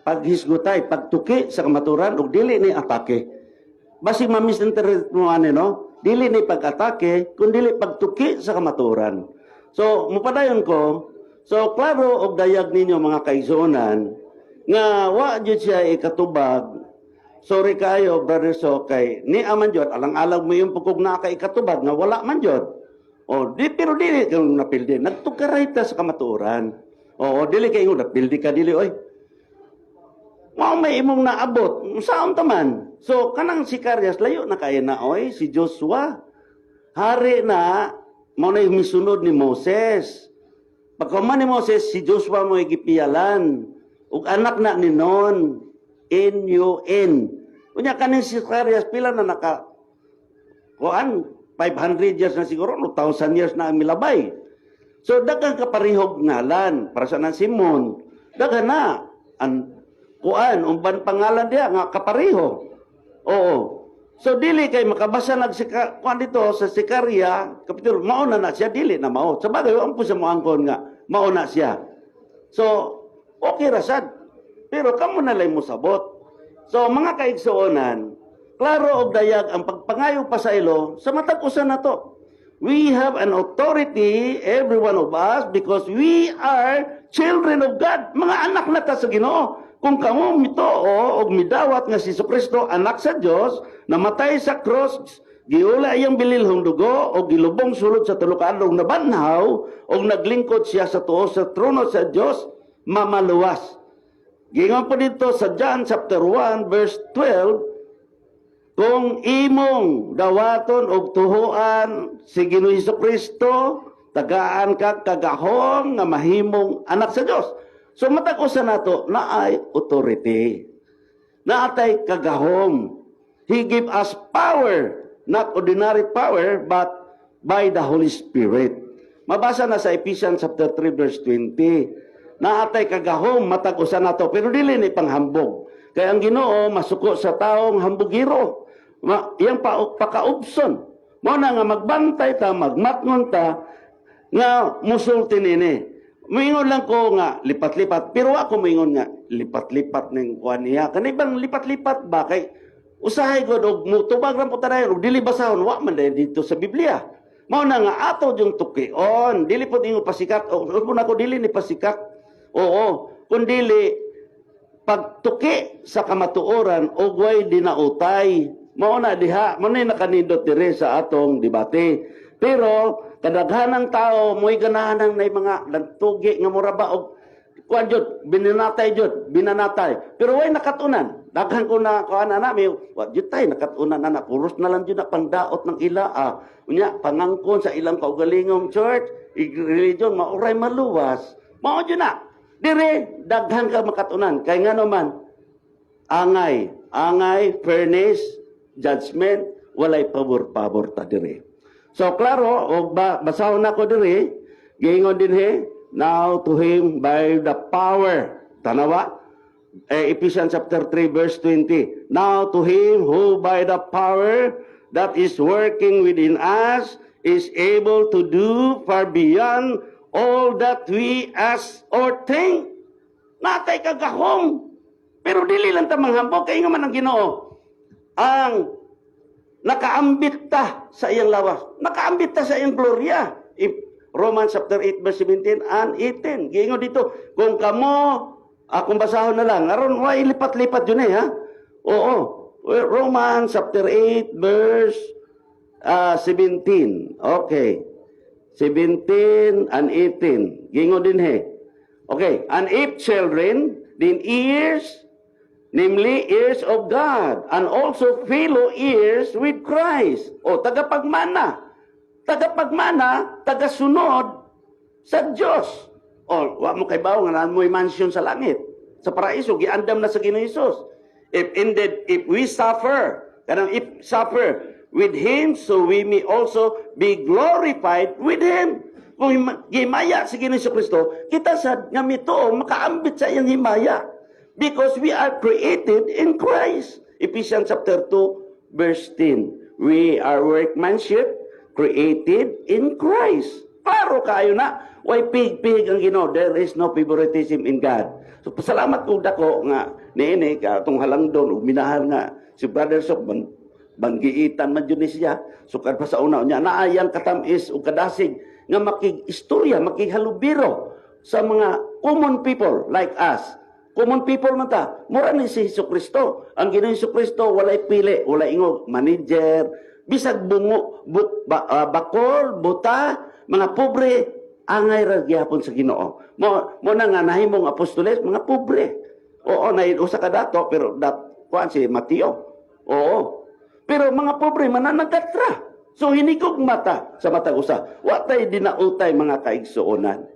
Paghisgutay, pagtuki sa kamaturan og dili ni atake. Basig ma-misinterpret mo ani, no? Dili ni pag-atake, kun dili pagtuki sa kamaturan. So, mupadayon ko. So, klaro og dayag ninyo, mga kaigsuonan, nga wa jud siya ikatubag. Sorry kayo, Brother So, kay ni aman jud, alang-alang mo yung pugog na ka ikatubag nga wala man jud. O, di, pero dili kang napildi. Nagtukaray ta sa kamatuoran. Oo, dili kay ingon, napildi ka, dili, oy. Mao may imong naabot, saon ta man? So, kanang si Carias, layo na kayo na, oy, si Joshua. Hari na, mao na yung misunod ni Moses. Pagkaman ni Moses, si Joshua mo gipiyalan. Ug anak na ni Nun, N-U-N. Unya kaning si Zacarias, pila na naka, kuan, 500 years na siguro, no, 1,000 years na ang milabay. So, daghang kaparihog ngalan, para sa nang Simon, daghan na, an, kuan, umban pangalan diya, nga kapareho. Oo. So, dili kay makabasa nag sika, kuan dito sa Sikaria, kapitulo, mao na na siya, dili na mao. Sa bagay, wa po sa moangkon nga, mao na siya. So, okay ra sad. Pero kamo na lang mo sabot. So, mga kaigsuonan, klaro og dayag ang pagpangayo pa sa ilo sa matag usa nato. We have an authority, every one of us, because we are children of God. Mga anak na ta sa Ginoo. Kung kamo mitoo og midawat nga si Kristo anak sa Dios, namatay sa cross, giula iyang bililhong dugo og gilubong sulod sa tulo ka adlaw, nabanhaw og naglingkod siya sa tuo sa trono sa Dios, mamaluwas. Giingon po dito sa John chapter 1 verse 12, kung imong dawaton og tuhuan si Ginoo Hesus Kristo, tagaan ka kagahom nga mahimong anak sa Dios. So matag usa nato naay authority. Naatay kagahom. He give us power, not ordinary power, but by the Holy Spirit. Mabasa na sa Ephesians chapter 3 verse 20. Naatay kagahom matag usa nato, pero dili ni panghambog. Kay ang Ginoo masuko sa taong hambugiro. Iyang pakaubson. Mao na nga magbantay ta, magmatngon ta nga musulti nini. Muingon lang ko nga lipat-lipat, pero ako muingon nga lipat-lipat ning kuan niya. Kani bang lipat-lipat ba kay usahay gud og mutubag ra po tayo og dili basahon, wa man dahil dito sa Biblia. Mao na nga ato yung tukion, dili po ingon pasikat o po nako, dili ni pasikat. Oo, kun dili pagtuki sa kamatuoran og way dinautay. Mao na diha, mao na nakanindot diri sa atong debate. Pero kadaghanang tao mo'y ganahan ng nay mga nagtugi nga mura ba og kuan jud, binanatay jud, binanatay. Pero way nakatunan. Daghan ko na kuan na nami, wa jud tay nakatunan ana, puros na lang jud na pangdaot ng ila ah. Unya pangangkon sa ilang kaugalingong church, religion, mauray maluwas. Mao jud na. Dire daghan ka makatunan kay ngano man angay, angay, fairness, judgment, walay pabor-pabor ta dire. So klaro og ba, basahon nako dire, giingon dinhi, now to him by the power. Tanawa? Eh, Ephesians chapter 3 verse 20. Now to him who by the power that is working within us is able to do far beyond all that we ask or think. Natay kagahom. Pero dili lang ta manghambog kay nga man ang Ginoo. Ang nakaambit ta sa iyang lawas. Nakaambit ta sa iyang gloria. If Romans chapter 8 verse 17 and 18. Giingon dito, kung kamo, akong basahon na lang, aron way lipat-lipat yun eh ha. Oo. Romans chapter 8 verse 17. Okay. 17 and 18. Giingon din he. Okay. And if children, then heirs, namely heirs of God, and also fellow heirs with Christ. O, tagapagmana. Tagapagmana, tagasunod sa Diyos. O, wa mo kay bawo nga naa mo'y mansion sa langit. Sa paraiso, giandam na sa Ginoo Hesus. If indeed, if we suffer, kanang if suffer, with Him so we may also be glorified with Him. Kung gihimaya si Ginoong Kristo, kita sad nga mituo makaambit sa iyang himaya. Because we are created in Christ. Ephesians chapter 2, verse 10. We are workmanship created in Christ. Klaro kayo na. Way pig-pig ang Ginoo. There is no favoritism in God. So pasalamat ko dako nga niini ka atong halangdon ug minahal nga si Brother Sok banggiitan man jud ni siya. Sukad pa sa una niya naayang katamis ug kadasig nga makig-istorya, makighalubiro sa mga common people like us. Common people man ta. Mura ni si Hesus Kristo. Ang Ginoong Hesus Kristo walay pili, walay ingog manager, bisag bungo, bakol, buta, mga pobre, angay ra gyapon sa Ginoo. Mo na nga nahimong apostoles, mga pobre. Oo, na usa ka dato pero dat kuan si Mateo. Oo. Pero mga pobre mananagatra. So hinigog mata sa matag usa. Wa tay dinautay, mga kaigsuonan.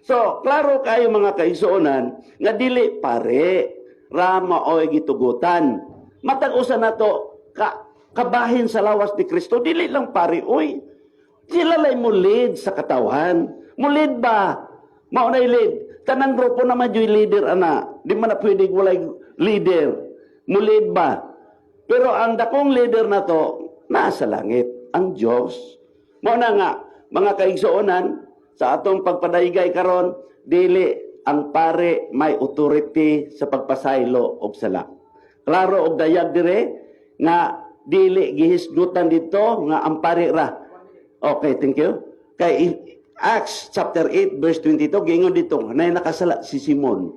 So, klaro kayo, mga kaigsuonan, nga dili pare ra maoy gitugutan. Matag usa nato ka kabahin sa lawas ni Kristo, dili lang pare oy. Sila lay mo lead sa katawhan. Mo lead ba? Mao na lead. Tanang grupo naman yung leader ana. Di man na pwede walay leader. Mo lead ba? Pero ang dakong leader na to, nasa langit, ang Diyos. Mao na nga, mga kaigsuonan, sa atong pagpadaygay karon, dili ang pare may authority sa pagpasaylo og sala. Klaro og dayag dire nga dili gihisgutan dito nga ang pare ra. Okay, thank you. Kay Acts chapter 8 verse 22 giingon dito, nay nakasala si Simon.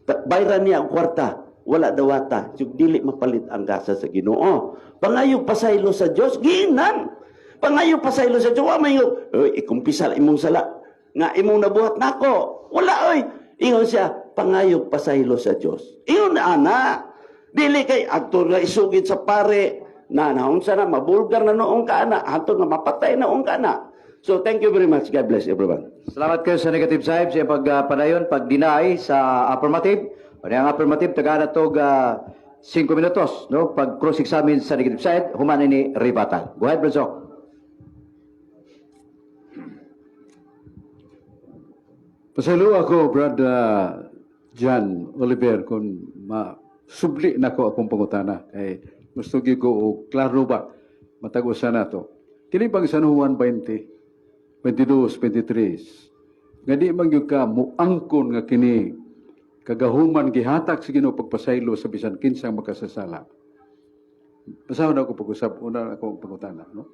Bayran niya ang kwarta, wala dawata. So, dili mapalit ang gasa sa Ginoo. Pangayo pasaylo sa Dios, giingnan. Pangayo pasaylo sa Dios, wa may oy, ikumpisal imong sala nga imong nabuhat nako. Wala oy. Ingon siya, pangayo pasaylo sa Dios. Ingon na ana. Dili kay adto nga isugid sa pare na naunsa na mabulgar na noong ka ana, hantod nga mapatay na noong ka ana. So thank you very much. God bless everyone.
Salamat kayo sa negative side sa iyang pagpadayon, pag-deny sa affirmative. Ano ang affirmative, tagaan na 5 minutos, no? Pag cross-examine sa negative side, human ini rebuttal. Go ahead, Brad Sok.
Pasaylo ako, Brad John Oliver, kung masubli na ko akong pangutana. Kay gusto gyud ko og klaro ba matag usa nato. Kini bang San Juan 20, 22, 23. Nga di man gyud ka muangkon nga kini kagahuman gihatag sa Ginoo pagpasaylo sa bisan kinsang makasasala. Basahon ako pag-usab, una ako pangutana, no?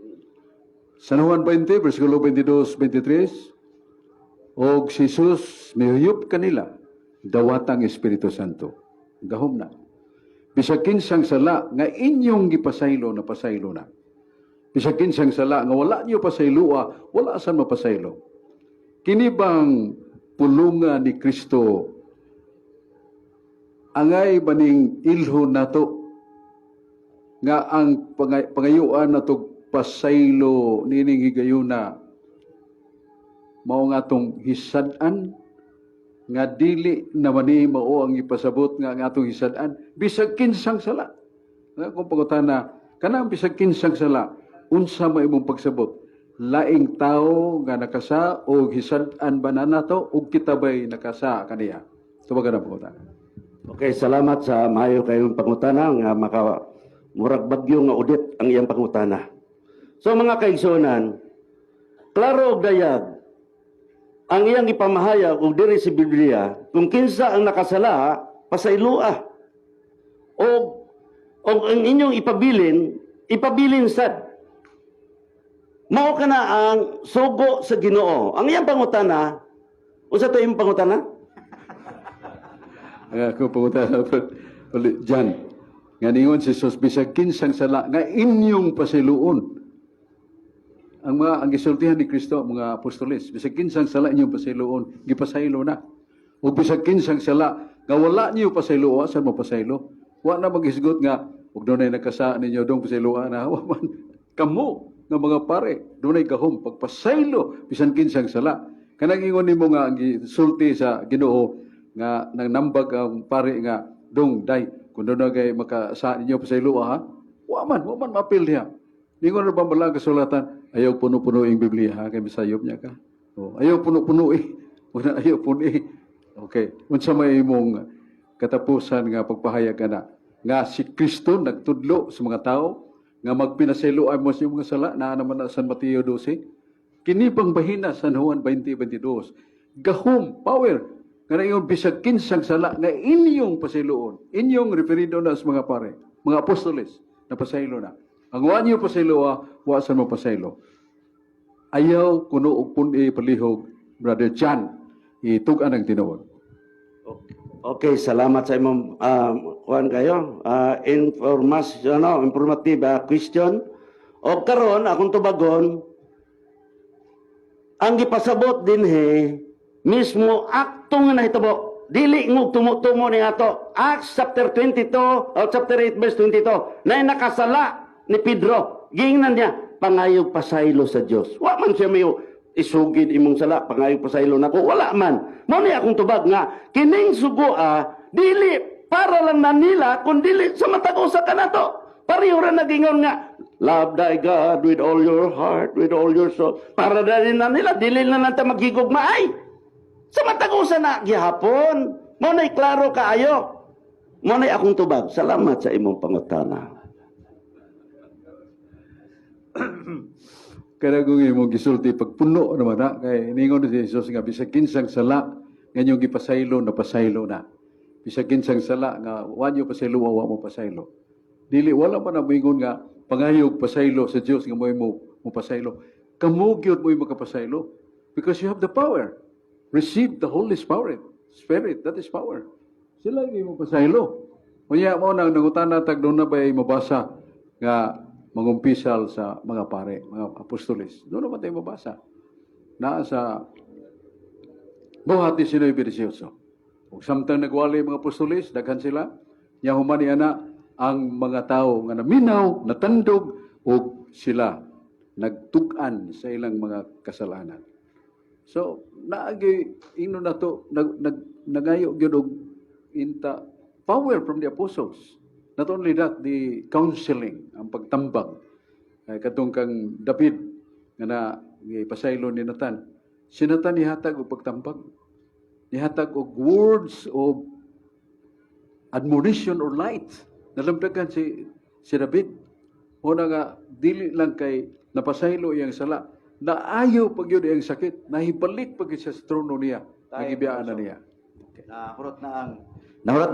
San Juan 20, versikulo 22, 23. Og si Jesus mihuyop kanila, dawatang Espiritu Santo. Gahom na. Bisag kinsang sala nga inyong gipasaylo, na pasaylo na. Bisag kinsang sala nga wala niyo pasayloa, wala san mapasaylo. Kini bang pulunga ni Kristo angay baning ilhon nato nga ang pangayuan nato pasaylo nining higayuna mao nga atong hisad-an, nga dili naman ni mao ang ipasabot nga ang atong hisad-an bisag kinsang sala? Nga kung pangutana kanang bisag kinsang sala, unsa may imong pagsabot? Laing tao nga nakasa o hisad-an ba na nato o kita bay nakasa kaniya? Tubagan ang pangutana.
Okay, salamat sa maayo kayong pangutana nga maka murag bagyo nga audit ang iyang pangutana. So mga kaigsuonan, klaro og dayag ang iyang ipamahayag og diri sa Biblia, kung kinsa ang nakasala, pasayloa. Og ang inyong ipabilin, ipabilin sad. Mao kana ang sugo sa Ginoo. Ang iyang pangutana, unsa to imong pangutana?
Ang ako pangutana, ulit Jan, nga ningon si Jesus bisag kinsang sala nga inyong pasayloon. Ang gisultihan ni Kristo mga apostoles, bisag kinsang sala inyong pasayloon, gipasaylo na. Ug bisag kinsang sala nga wala niyo pasaylo, saan mo pasaylo? Wa na maghisgot nga ug dunay nakasa ninyo dong pasayloa na, wa man. Kamo nga mga pare, dunay gahom pagpasaylo bisan kinsang sala. Kanang ingon nimo nga ang gisulti sa Ginoo nga nang nambag ang pare nga dong day kung doon kay makasa ninyo pasaylo ha, wa man mapil diha. Ningon ra ba bala ang kasulatan, ayaw puno-puno ing Biblia ha, kay misayop niya ka. Oh, ayaw puno-puno eh. Una ayaw puno eh. Okay, unsa may imong katapusan nga pagpahayag ana nga si Kristo nagtudlo sa mga tao nga magpinasayloan mo sa inyong mga sala naa naman na San Mateo 12? Kini pang bahina San Juan 20:22, gahom, power nga naingon bisag kinsang sala nga inyong pasayloon, inyong referido na sa mga pare, mga apostoles na pasaylo na. Ang wa niyo pasayloa, wa sa mo pasaylo. Ayaw kuno og pun-i palihog, Brother John, itug-an ang tinuod.
Okay, salamat sa imong kuan kayo. Information, ano, informative question. O karon akong tubagon, ang gipasabot dinhi mismo akto nga nahitabo. Dili ngog tumo-tumo ni ato. Acts chapter 22 o chapter 8 verse 22. Na nakasala ni Pedro. Giingnan niya, "Pangayog pasaylo sa Dios." Wa man siya mayo isugid imong sala, "Pangayog pasaylo nako." Wala man. Mao ni akong tubag nga kining sugoa dili para lang na nila kun dili sa matag usa kanato. Pareho ra nagingon nga, "Love thy God with all your heart, with all your soul." Para na rin na nila, dili na lang ta maghigugmaay. Sa matag usa na gihapon. Mao na'y klaro kaayo. Mao na'y akong tubag. Salamat sa imong pangutana.
Kaya kung imong gisulti pagpuno naman na, kay ningon si Jesus nga bisag kinsang sala nga inyong gipasaylo, napasaylo na. Bisag kinsang sala nga wa niyo pasaylo, wa mo pasaylo. Dili, wala man na moingon nga pangayog pasaylo sa Dios nga mo pasaylo. Kamo gyud mo makapasaylo because you have the power. Receive the Holy Spirit. Spirit, that is power. Sila yung mo pasaylo. Unya mo nang nangutana tag doon na ba mabasa nga mangumpisal sa mga pare, mga apostoles? Doon naman tayo mabasa. Naa sa Buhat 19:18. Ug samtang nagwali mga apostoles, daghan sila, nya human ni ana ang mga tao nga naminaw, natandog, ug sila nagtug-an sa ilang mga kasalanan. So, naagi ino na to nag nagayo gyud og inta power from the apostles. Not only that, the counseling, ang pagtambag. Ay katong kang David nga na gipasaylo ni Nathan. Si Nathan nihatag og pagtambag. Nihatag og words of admonition or light. Nalamdagan si David. O na nga dili lang kay napasaylo iyang sala, naayo pag yun iyang sakit, nahibalik pag siya sa trono niya, nagibiyaan na niya.
Nahurot na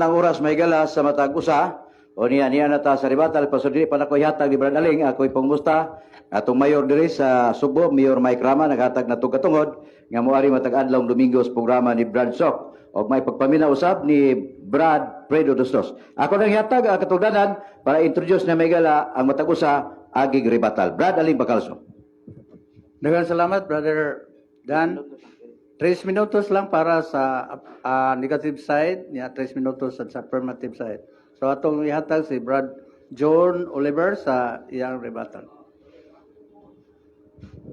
ang oras, may gala sa matag usa. O niya niya na ta sa rebuttal, paso dili pa nako ihatag ni Brad Aling ako'y pangmusta atong mayor diri sa Sugbo, Mayor Mike Rama, naghatag na katungod nga moari matag adlaw Domingo sa programa ni Brad Sok og may pagpaminaw usab ni Brad Fredo Dosdos. Ako nang ihatag ang katugdanan para introduce na may gala ang matag usa agig rebuttal. Brad Aling Bacalso.
Daghang salamat, Brother Dan. 3 minutos lang para sa negative side, niya 3 minutos sa affirmative side. So atong ihatag si Brad John Oliver sa iyang rebuttal.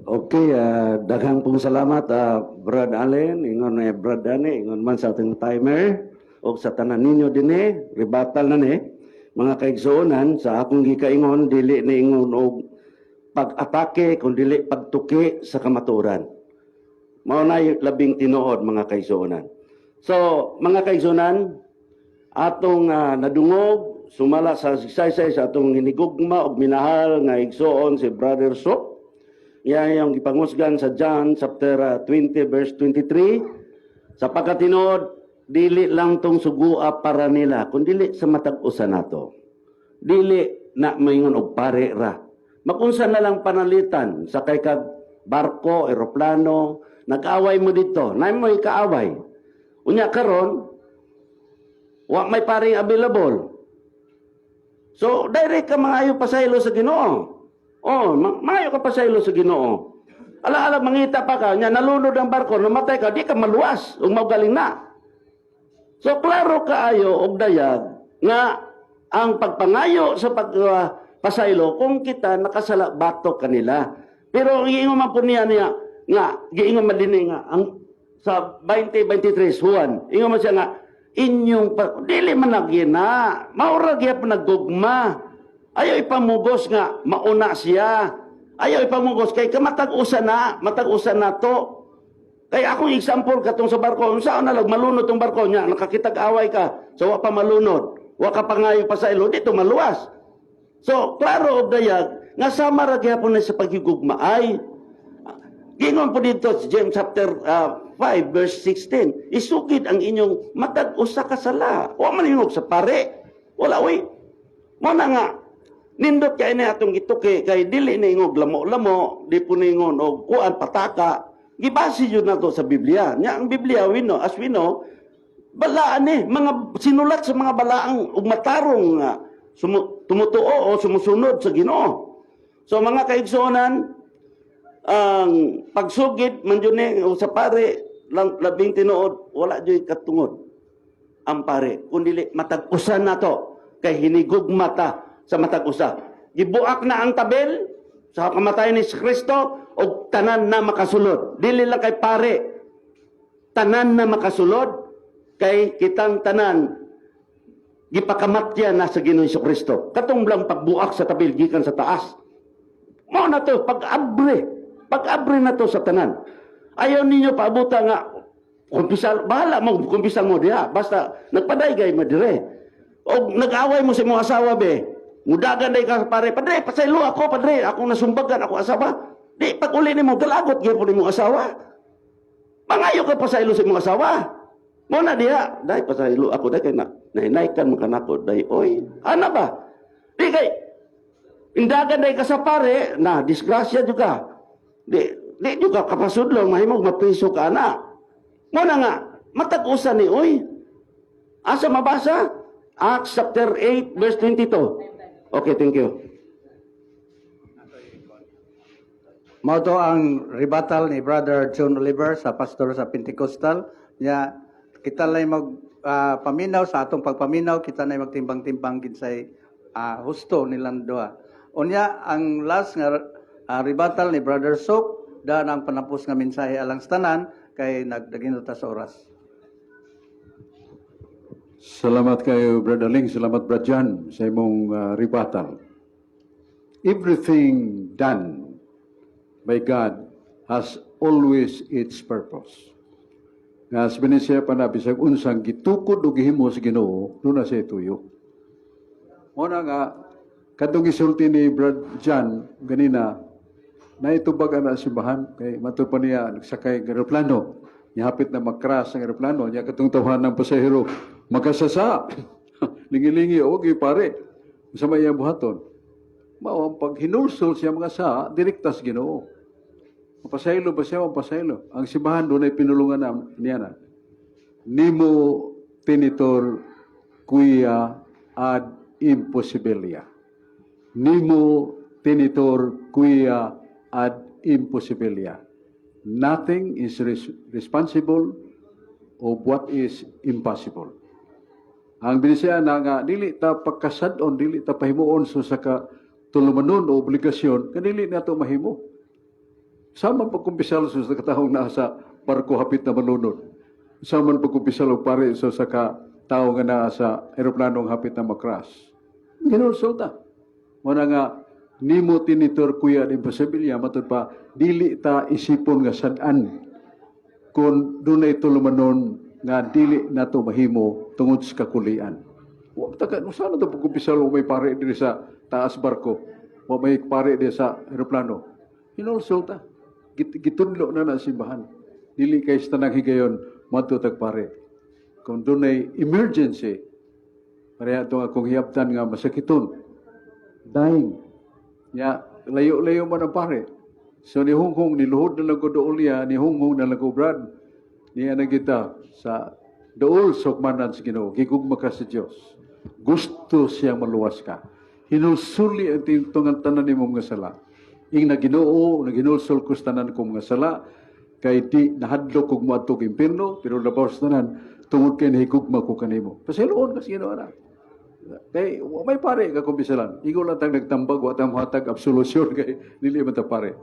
Okay, daghang pong salamat, Brad Allen, ingon ni Brad Dani, ingon man sa ating timer og sa tanan ninyo dinhi, rebuttal na ni. Mga kaigsuonan, sa akong gikaingon dili ni ingon og pag-atake kun dili pagtuki sa kamatuoran. Mao na labing tinuod, mga kaigsuonan. So, mga kaigsuonan, atong nadungog sumala sa saysay sa atong hinigugma og minahal nga igsuon si Brother Sok. Iya yung gipangusgan sa John chapter 20 verse 23. Sa pagkatinuod, dili lang tong sugua para nila, kun dili sa matag usa nato. Dili na maingon og pare ra. Makunsa na lang panalitan sa kay kag barko, eroplano, nag-away mo dito, nay mo ikaaway. Unya karon, wa may paring available. So, direct ka mangayo pasaylo sa Ginoo. Oh, mangayo ka pasaylo sa Ginoo. Ala-ala mangita pa ka, nya nalunod ang barko, namatay ka, di ka maluwas ug maugaling na. So klaro kaayo og dayag nga ang pagpangayo sa pagpasaylo kung kita nakasala batok kanila. Pero giingon man po niya niya nga giingon man dinhi nga ang sa 2023 Juan, ingon man siya nga inyong pa, dili man nagina, maura gyapon nagugma. Ayaw ipamugos nga mauna siya. Ayaw ipamugos kay kamatag usa na, matag usa na to. Kay akong example katong sa barko, unsa na lang malunod tong barko niya, nakakitag away ka, so wa pa malunod, wa ka pangayo pa sa ilo, dito maluwas. So, klaro og dayag nga sama ra gihapon na sa paghigugmaay. Gingon po dito sa James chapter 5 verse 16, isugid ang inyong matag usa ka sala. Wa man ingog sa pare. Wala oy. Mo na nga nindot kay ni atong gituki kay dili na ingog lamo-lamo, di po ningon og kuan pataka. Gibase jud nato sa Biblia. Nya ang Biblia we know, as we know, balaan eh, mga sinulat sa mga balaang ug matarong nga tumutuo o sumusunod sa Ginoo. So mga kaigsuonan, ang pagsugid man jud ni o sa pare lang labing tinuod, wala jud katungod ang pare kun dili matag usa na to kay hinigugma ta sa matag usa. Gibuak na ang tabel sa kamatayon ni Kristo og tanan na makasulod, dili lang kay pare, tanan na makasulod kay kitang tanan gipakamatya na sa Ginoo Kristo katong lang pagbuak sa tabil gikan sa taas. Mao na to, pag-abre. Pag-abre na to sa tanan. Ayaw ninyo paabuta nga, kumpisal, bahala mo, kumpisal mo diha. Basta, nagpadaygay mo dire. O nag-away mo sa imong asawa, be. Mudagan day ka pare, "Padre, pasaylo ako, padre. Ako nasumbagan, ako asawa." Di, pag uli nimo, galagot gyud po nimong asawa. Mangayo ka pasaylo sa imong asawa. Mo na diha, "Day, pasaylo ako, day, kay na, nahinaykan mo kanako, day, oy." Ana ba? Di kay, indagan day ka sa pare, na disgrasya juga. Di, di juga kapasudlong, mahimong mapriso ka na. Mo na nga, matag usa ni oy. Asa mabasa? Acts chapter 8 verse 22. Okay, thank you.
Mao to ang rebuttal ni Brother John Oliver sa pastor sa Pentecostal. Nya kita lang mag paminaw sa atong pagpaminaw, kita na magtimbang-timbang kinsay husto nilang duha. Unya ang last nga rebuttal ni Brother Sok, daan ang panapos nga mensahe alang sa tanan kay nagdagino ta sa oras.
Salamat kayo, Brother Ling. Salamat, Brad John, sa imong rebuttal. Everything done by God has always its purpose. Nga sa Binisaya pa na, bisag unsang gitukod o gihimo sa Ginoo, duna siya tuyo. Mo na nga, kadtong gisulti ni Brad John ganina, na itubag ana simbahan kay matud pa niya nagsakay ng eroplano. Nihapit na makras ang eroplano niya, katong tawhan ng pasahero makasasa, lingi-lingi og pare sa may iyang buhaton. Mao ang paghinulsol siya mga sa direkta sa Ginoo. Mapasaylo ba siya? Mapasaylo. Ang simbahan doon ay pinulungan na niya na. Nemo tenetur quia ad impossibilia. Nemo tenetur quia ad impossibilia. Nothing is responsible of what is impossible. Ang Binisaya na nga dili ta pagkasad-on, dili ta pahimuon so sa ka tulumanon o obligasyon, kanili nato mahimo. Sama pagkumpisal sa katawong nasa barko hapit na malunod. Sama pagkumpisal og pare sa ka tao nga naa sa eroplanong hapit na makras. Ginulsol ta. Muna nga nemo tenetur quia ad impossibilia, matud pa dili ta isipon nga sad-an kung dunay tulumanon nga dili nato mahimo tungod sa kakulian. Wa ta ka sana to pagkumpisal o may pare diri sa taas barko. Wa may pare diri sa eroplano. Hinulsol ta. Gitudlo na na simbahan. Dili kay sa tanang higayon madto tag pare. Kung dunay emergency, pareha itong akong hiyabtan nga masakiton. Dying. Ya, layo-layo man ang pare. So ni Hunghong, niluhod na lang ko dool niya, ni Hunghong na lang ko, "Brad, niya na kita sa dool sa hukmanan sa Ginoo, gigugma ka sa Dios. Gusto siyang maluwas ka. Hinulsuli ang tintungan tanan nimo mga sala. Ing na Ginoo, naghinulsol ko sa tanan ko mga sala, kay di nahadlok kog moadto og impierno, pero labaw sa tanan, tungod kay nahigugma ko kanimo." Pasayloon ka sa Ginoo na. Kay wa may pare ka kumpisalan. Igo lang tang nagtambag, wa tang mohatag absolution kay dili man ta pare.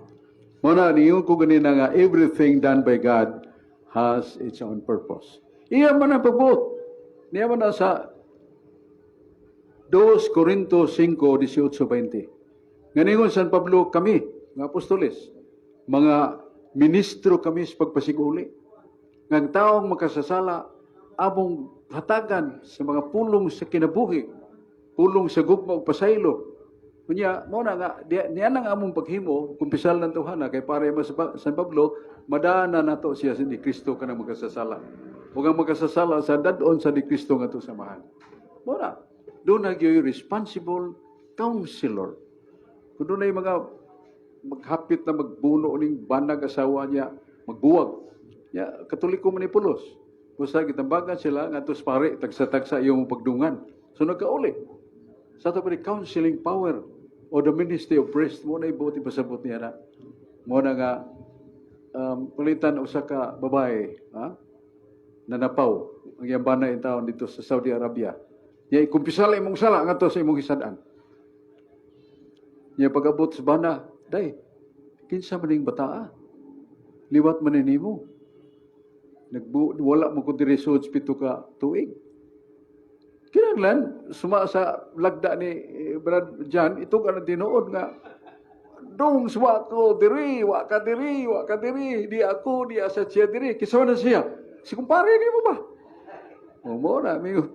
Mo na niyon ko ganina nga everything done by God has its own purpose. Iya man ang pagbuot. Niya man na sa 2 Corinto 5, 18, 20. Nganingon San Pablo kami, nga apostoles, mga ministro kami sa pagpasiguli. Nga ang taong makasasala, among hatagan sa mga pulong sa kinabuhi, pulong sa gugma ug pasaylo. Unya, mo na nga, niya nang among paghimo, kumpisal ng tawhana, kay para sa San Pablo, madana nato siya sa ni Kristo kanang makasasala. Ug ang makasasala sa dadon sa ni Kristo nga to samahan. Mo na, duna gyoy responsible counselor. Kung dunay mga maghapit na magbuno ning banag asawa niya, magbuwag. Ya, Katoliko man ni pulos. Basta gitambagan sila ngadto sa pare, tagsa-tagsa iyong pagdungan. So nagkauli. Sa ato pa ni counseling power o the ministry of priest mo na ibuot ipasabot niya na. Mo na nga palitan usa ka babae, ha? Na napaw ang iyang bana in taon dito sa Saudi Arabia. Niya ikumpisal imong sala ngadto sa imong hisad-an. Niya pag-abot sa bana, "Day, kinsa man ning bataa? Liwat man ni nimo. Wala mo ko diri sud 7 ka tuig." Kinahanglan suma sa lagda ni Brad John, ito ka ng tinuod nga dong suwa ko diri, wa ka diri, wa ka diri, di ako, di asa siya diri. Kinsa man na siya? Si kumpare ni mo ba? O mo na, mingon,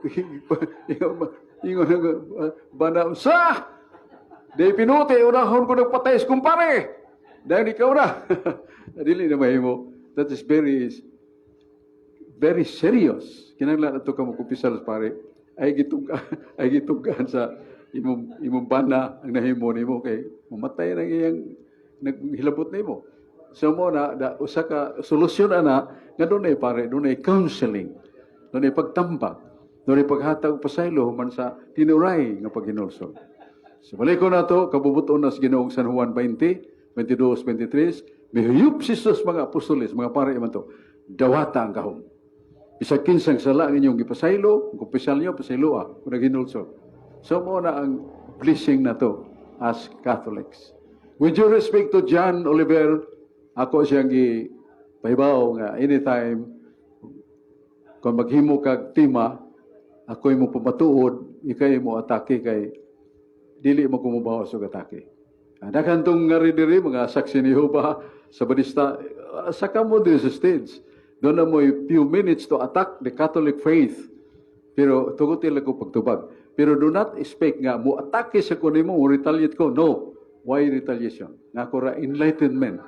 ingon nga, bana, sa! Di pinuti, unahon ko nagpatay sa kumpare. Dahil ikaw na. Dili na mahimo. That is very, very serious. Kinahanglan ato ka mo kumpisal pare. Ay gitungkaan sa imong bana ang nahimo nimo kay mamatay nang iyang naghilabot nimo. So mo na da, usa ka solusyon ana nga dunay pare, dunay counseling, dunay pagtambak, dunay paghatag og pasaylo human sa tinuray nga paghinulsol. So balik ko na to, kabubuton na sa Ginoong San Juan 20, 22, 23, mihuyop si Jesus mga apostoles, mga pare man to, dawata ang gahom. Bisag kinsang sala ang inyong gipasaylo, kung kumpisal niyo, pasaylo ah, kung naghinulsol. So mo na ang blessing na to as Catholics. With due respect to John Oliver, ako siyang gi pahibaw nga anytime kung maghimo kag tema, ako mo pamatuod, ikay mo atake kay dili mo kumubawas og atake. Daghan tong nga diri mga saksi ni Jehova sa Badista, saka mo diri sa stage. Duna mo few minutes to attack the Catholic faith. Pero tuguti lang ko pagtubag. Pero do not expect nga mo atake sa ko nimo, mo retaliate ko. No. Why retaliation? Nga ko ra enlightenment.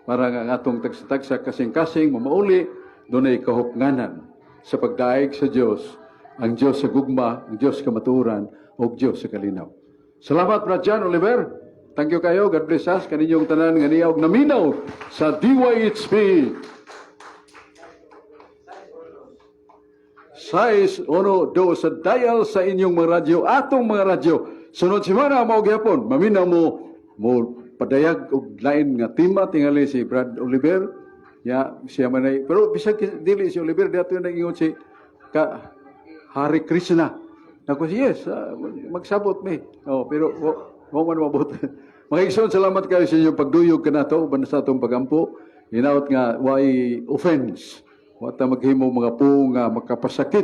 Para nga atong tagsa-tagsa kasing-kasing mamauli, dunay kahupnganan sa pagdaig sa Dios, ang Dios sa gugma, ang Dios kamatuoran, ug Dios sa kalinaw. Salamat, Brad John Oliver. Thank you kayo. God bless us. Kaninyong tanan nga niya og naminaw sa DYHP. Sais uno do sa dial sa inyong mga radyo, atong mga radyo. Sunod semana mao gyapon, maminaw mo mo padayag og lain nga tema tingali si Brad Oliver. Ya, siya man ay, pero bisag dili si Oliver dato nag-ingon si ka Hari Krishna. Nako, yes, magsabot mi. Oh, pero wa man mabot. Mga igsoon, salamat kayo sa inyong pagduyog kanato uban sa atong pagampo. Hinaot nga way offense. Wa ta maghimo mga pung nga makapasakit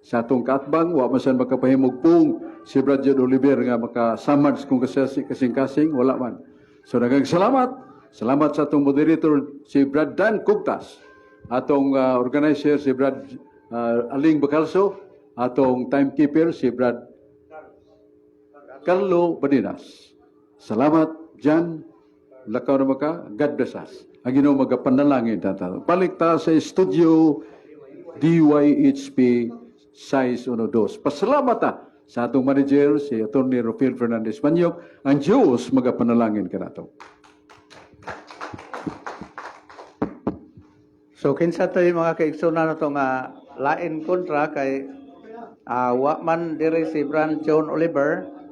sa atong kaatbang, wa man san makapahimog pung si Brad John Oliver nga makasamad kung kasing-kasing, wala man. So daghang salamat. Salamat sa atong moderator si Brad Dan Kugtas, atong organizer si Brad Aling Bacalso, atong timekeeper si Brad Carlo Badinas. Salamat, Jan. Lakaw na maka. God bless us. Ang Ginoo magapanalangin tata. Balik ta sa studio DYHP size 12. Pasalamat ta sa atong manager si Atty. Rufil Fernandez Manyok. Ang Diyos magapanalangin kanato.
So kinsa to yung mga kaigsunan na to nga lain kontra kay wa man diri si Brand John Oliver.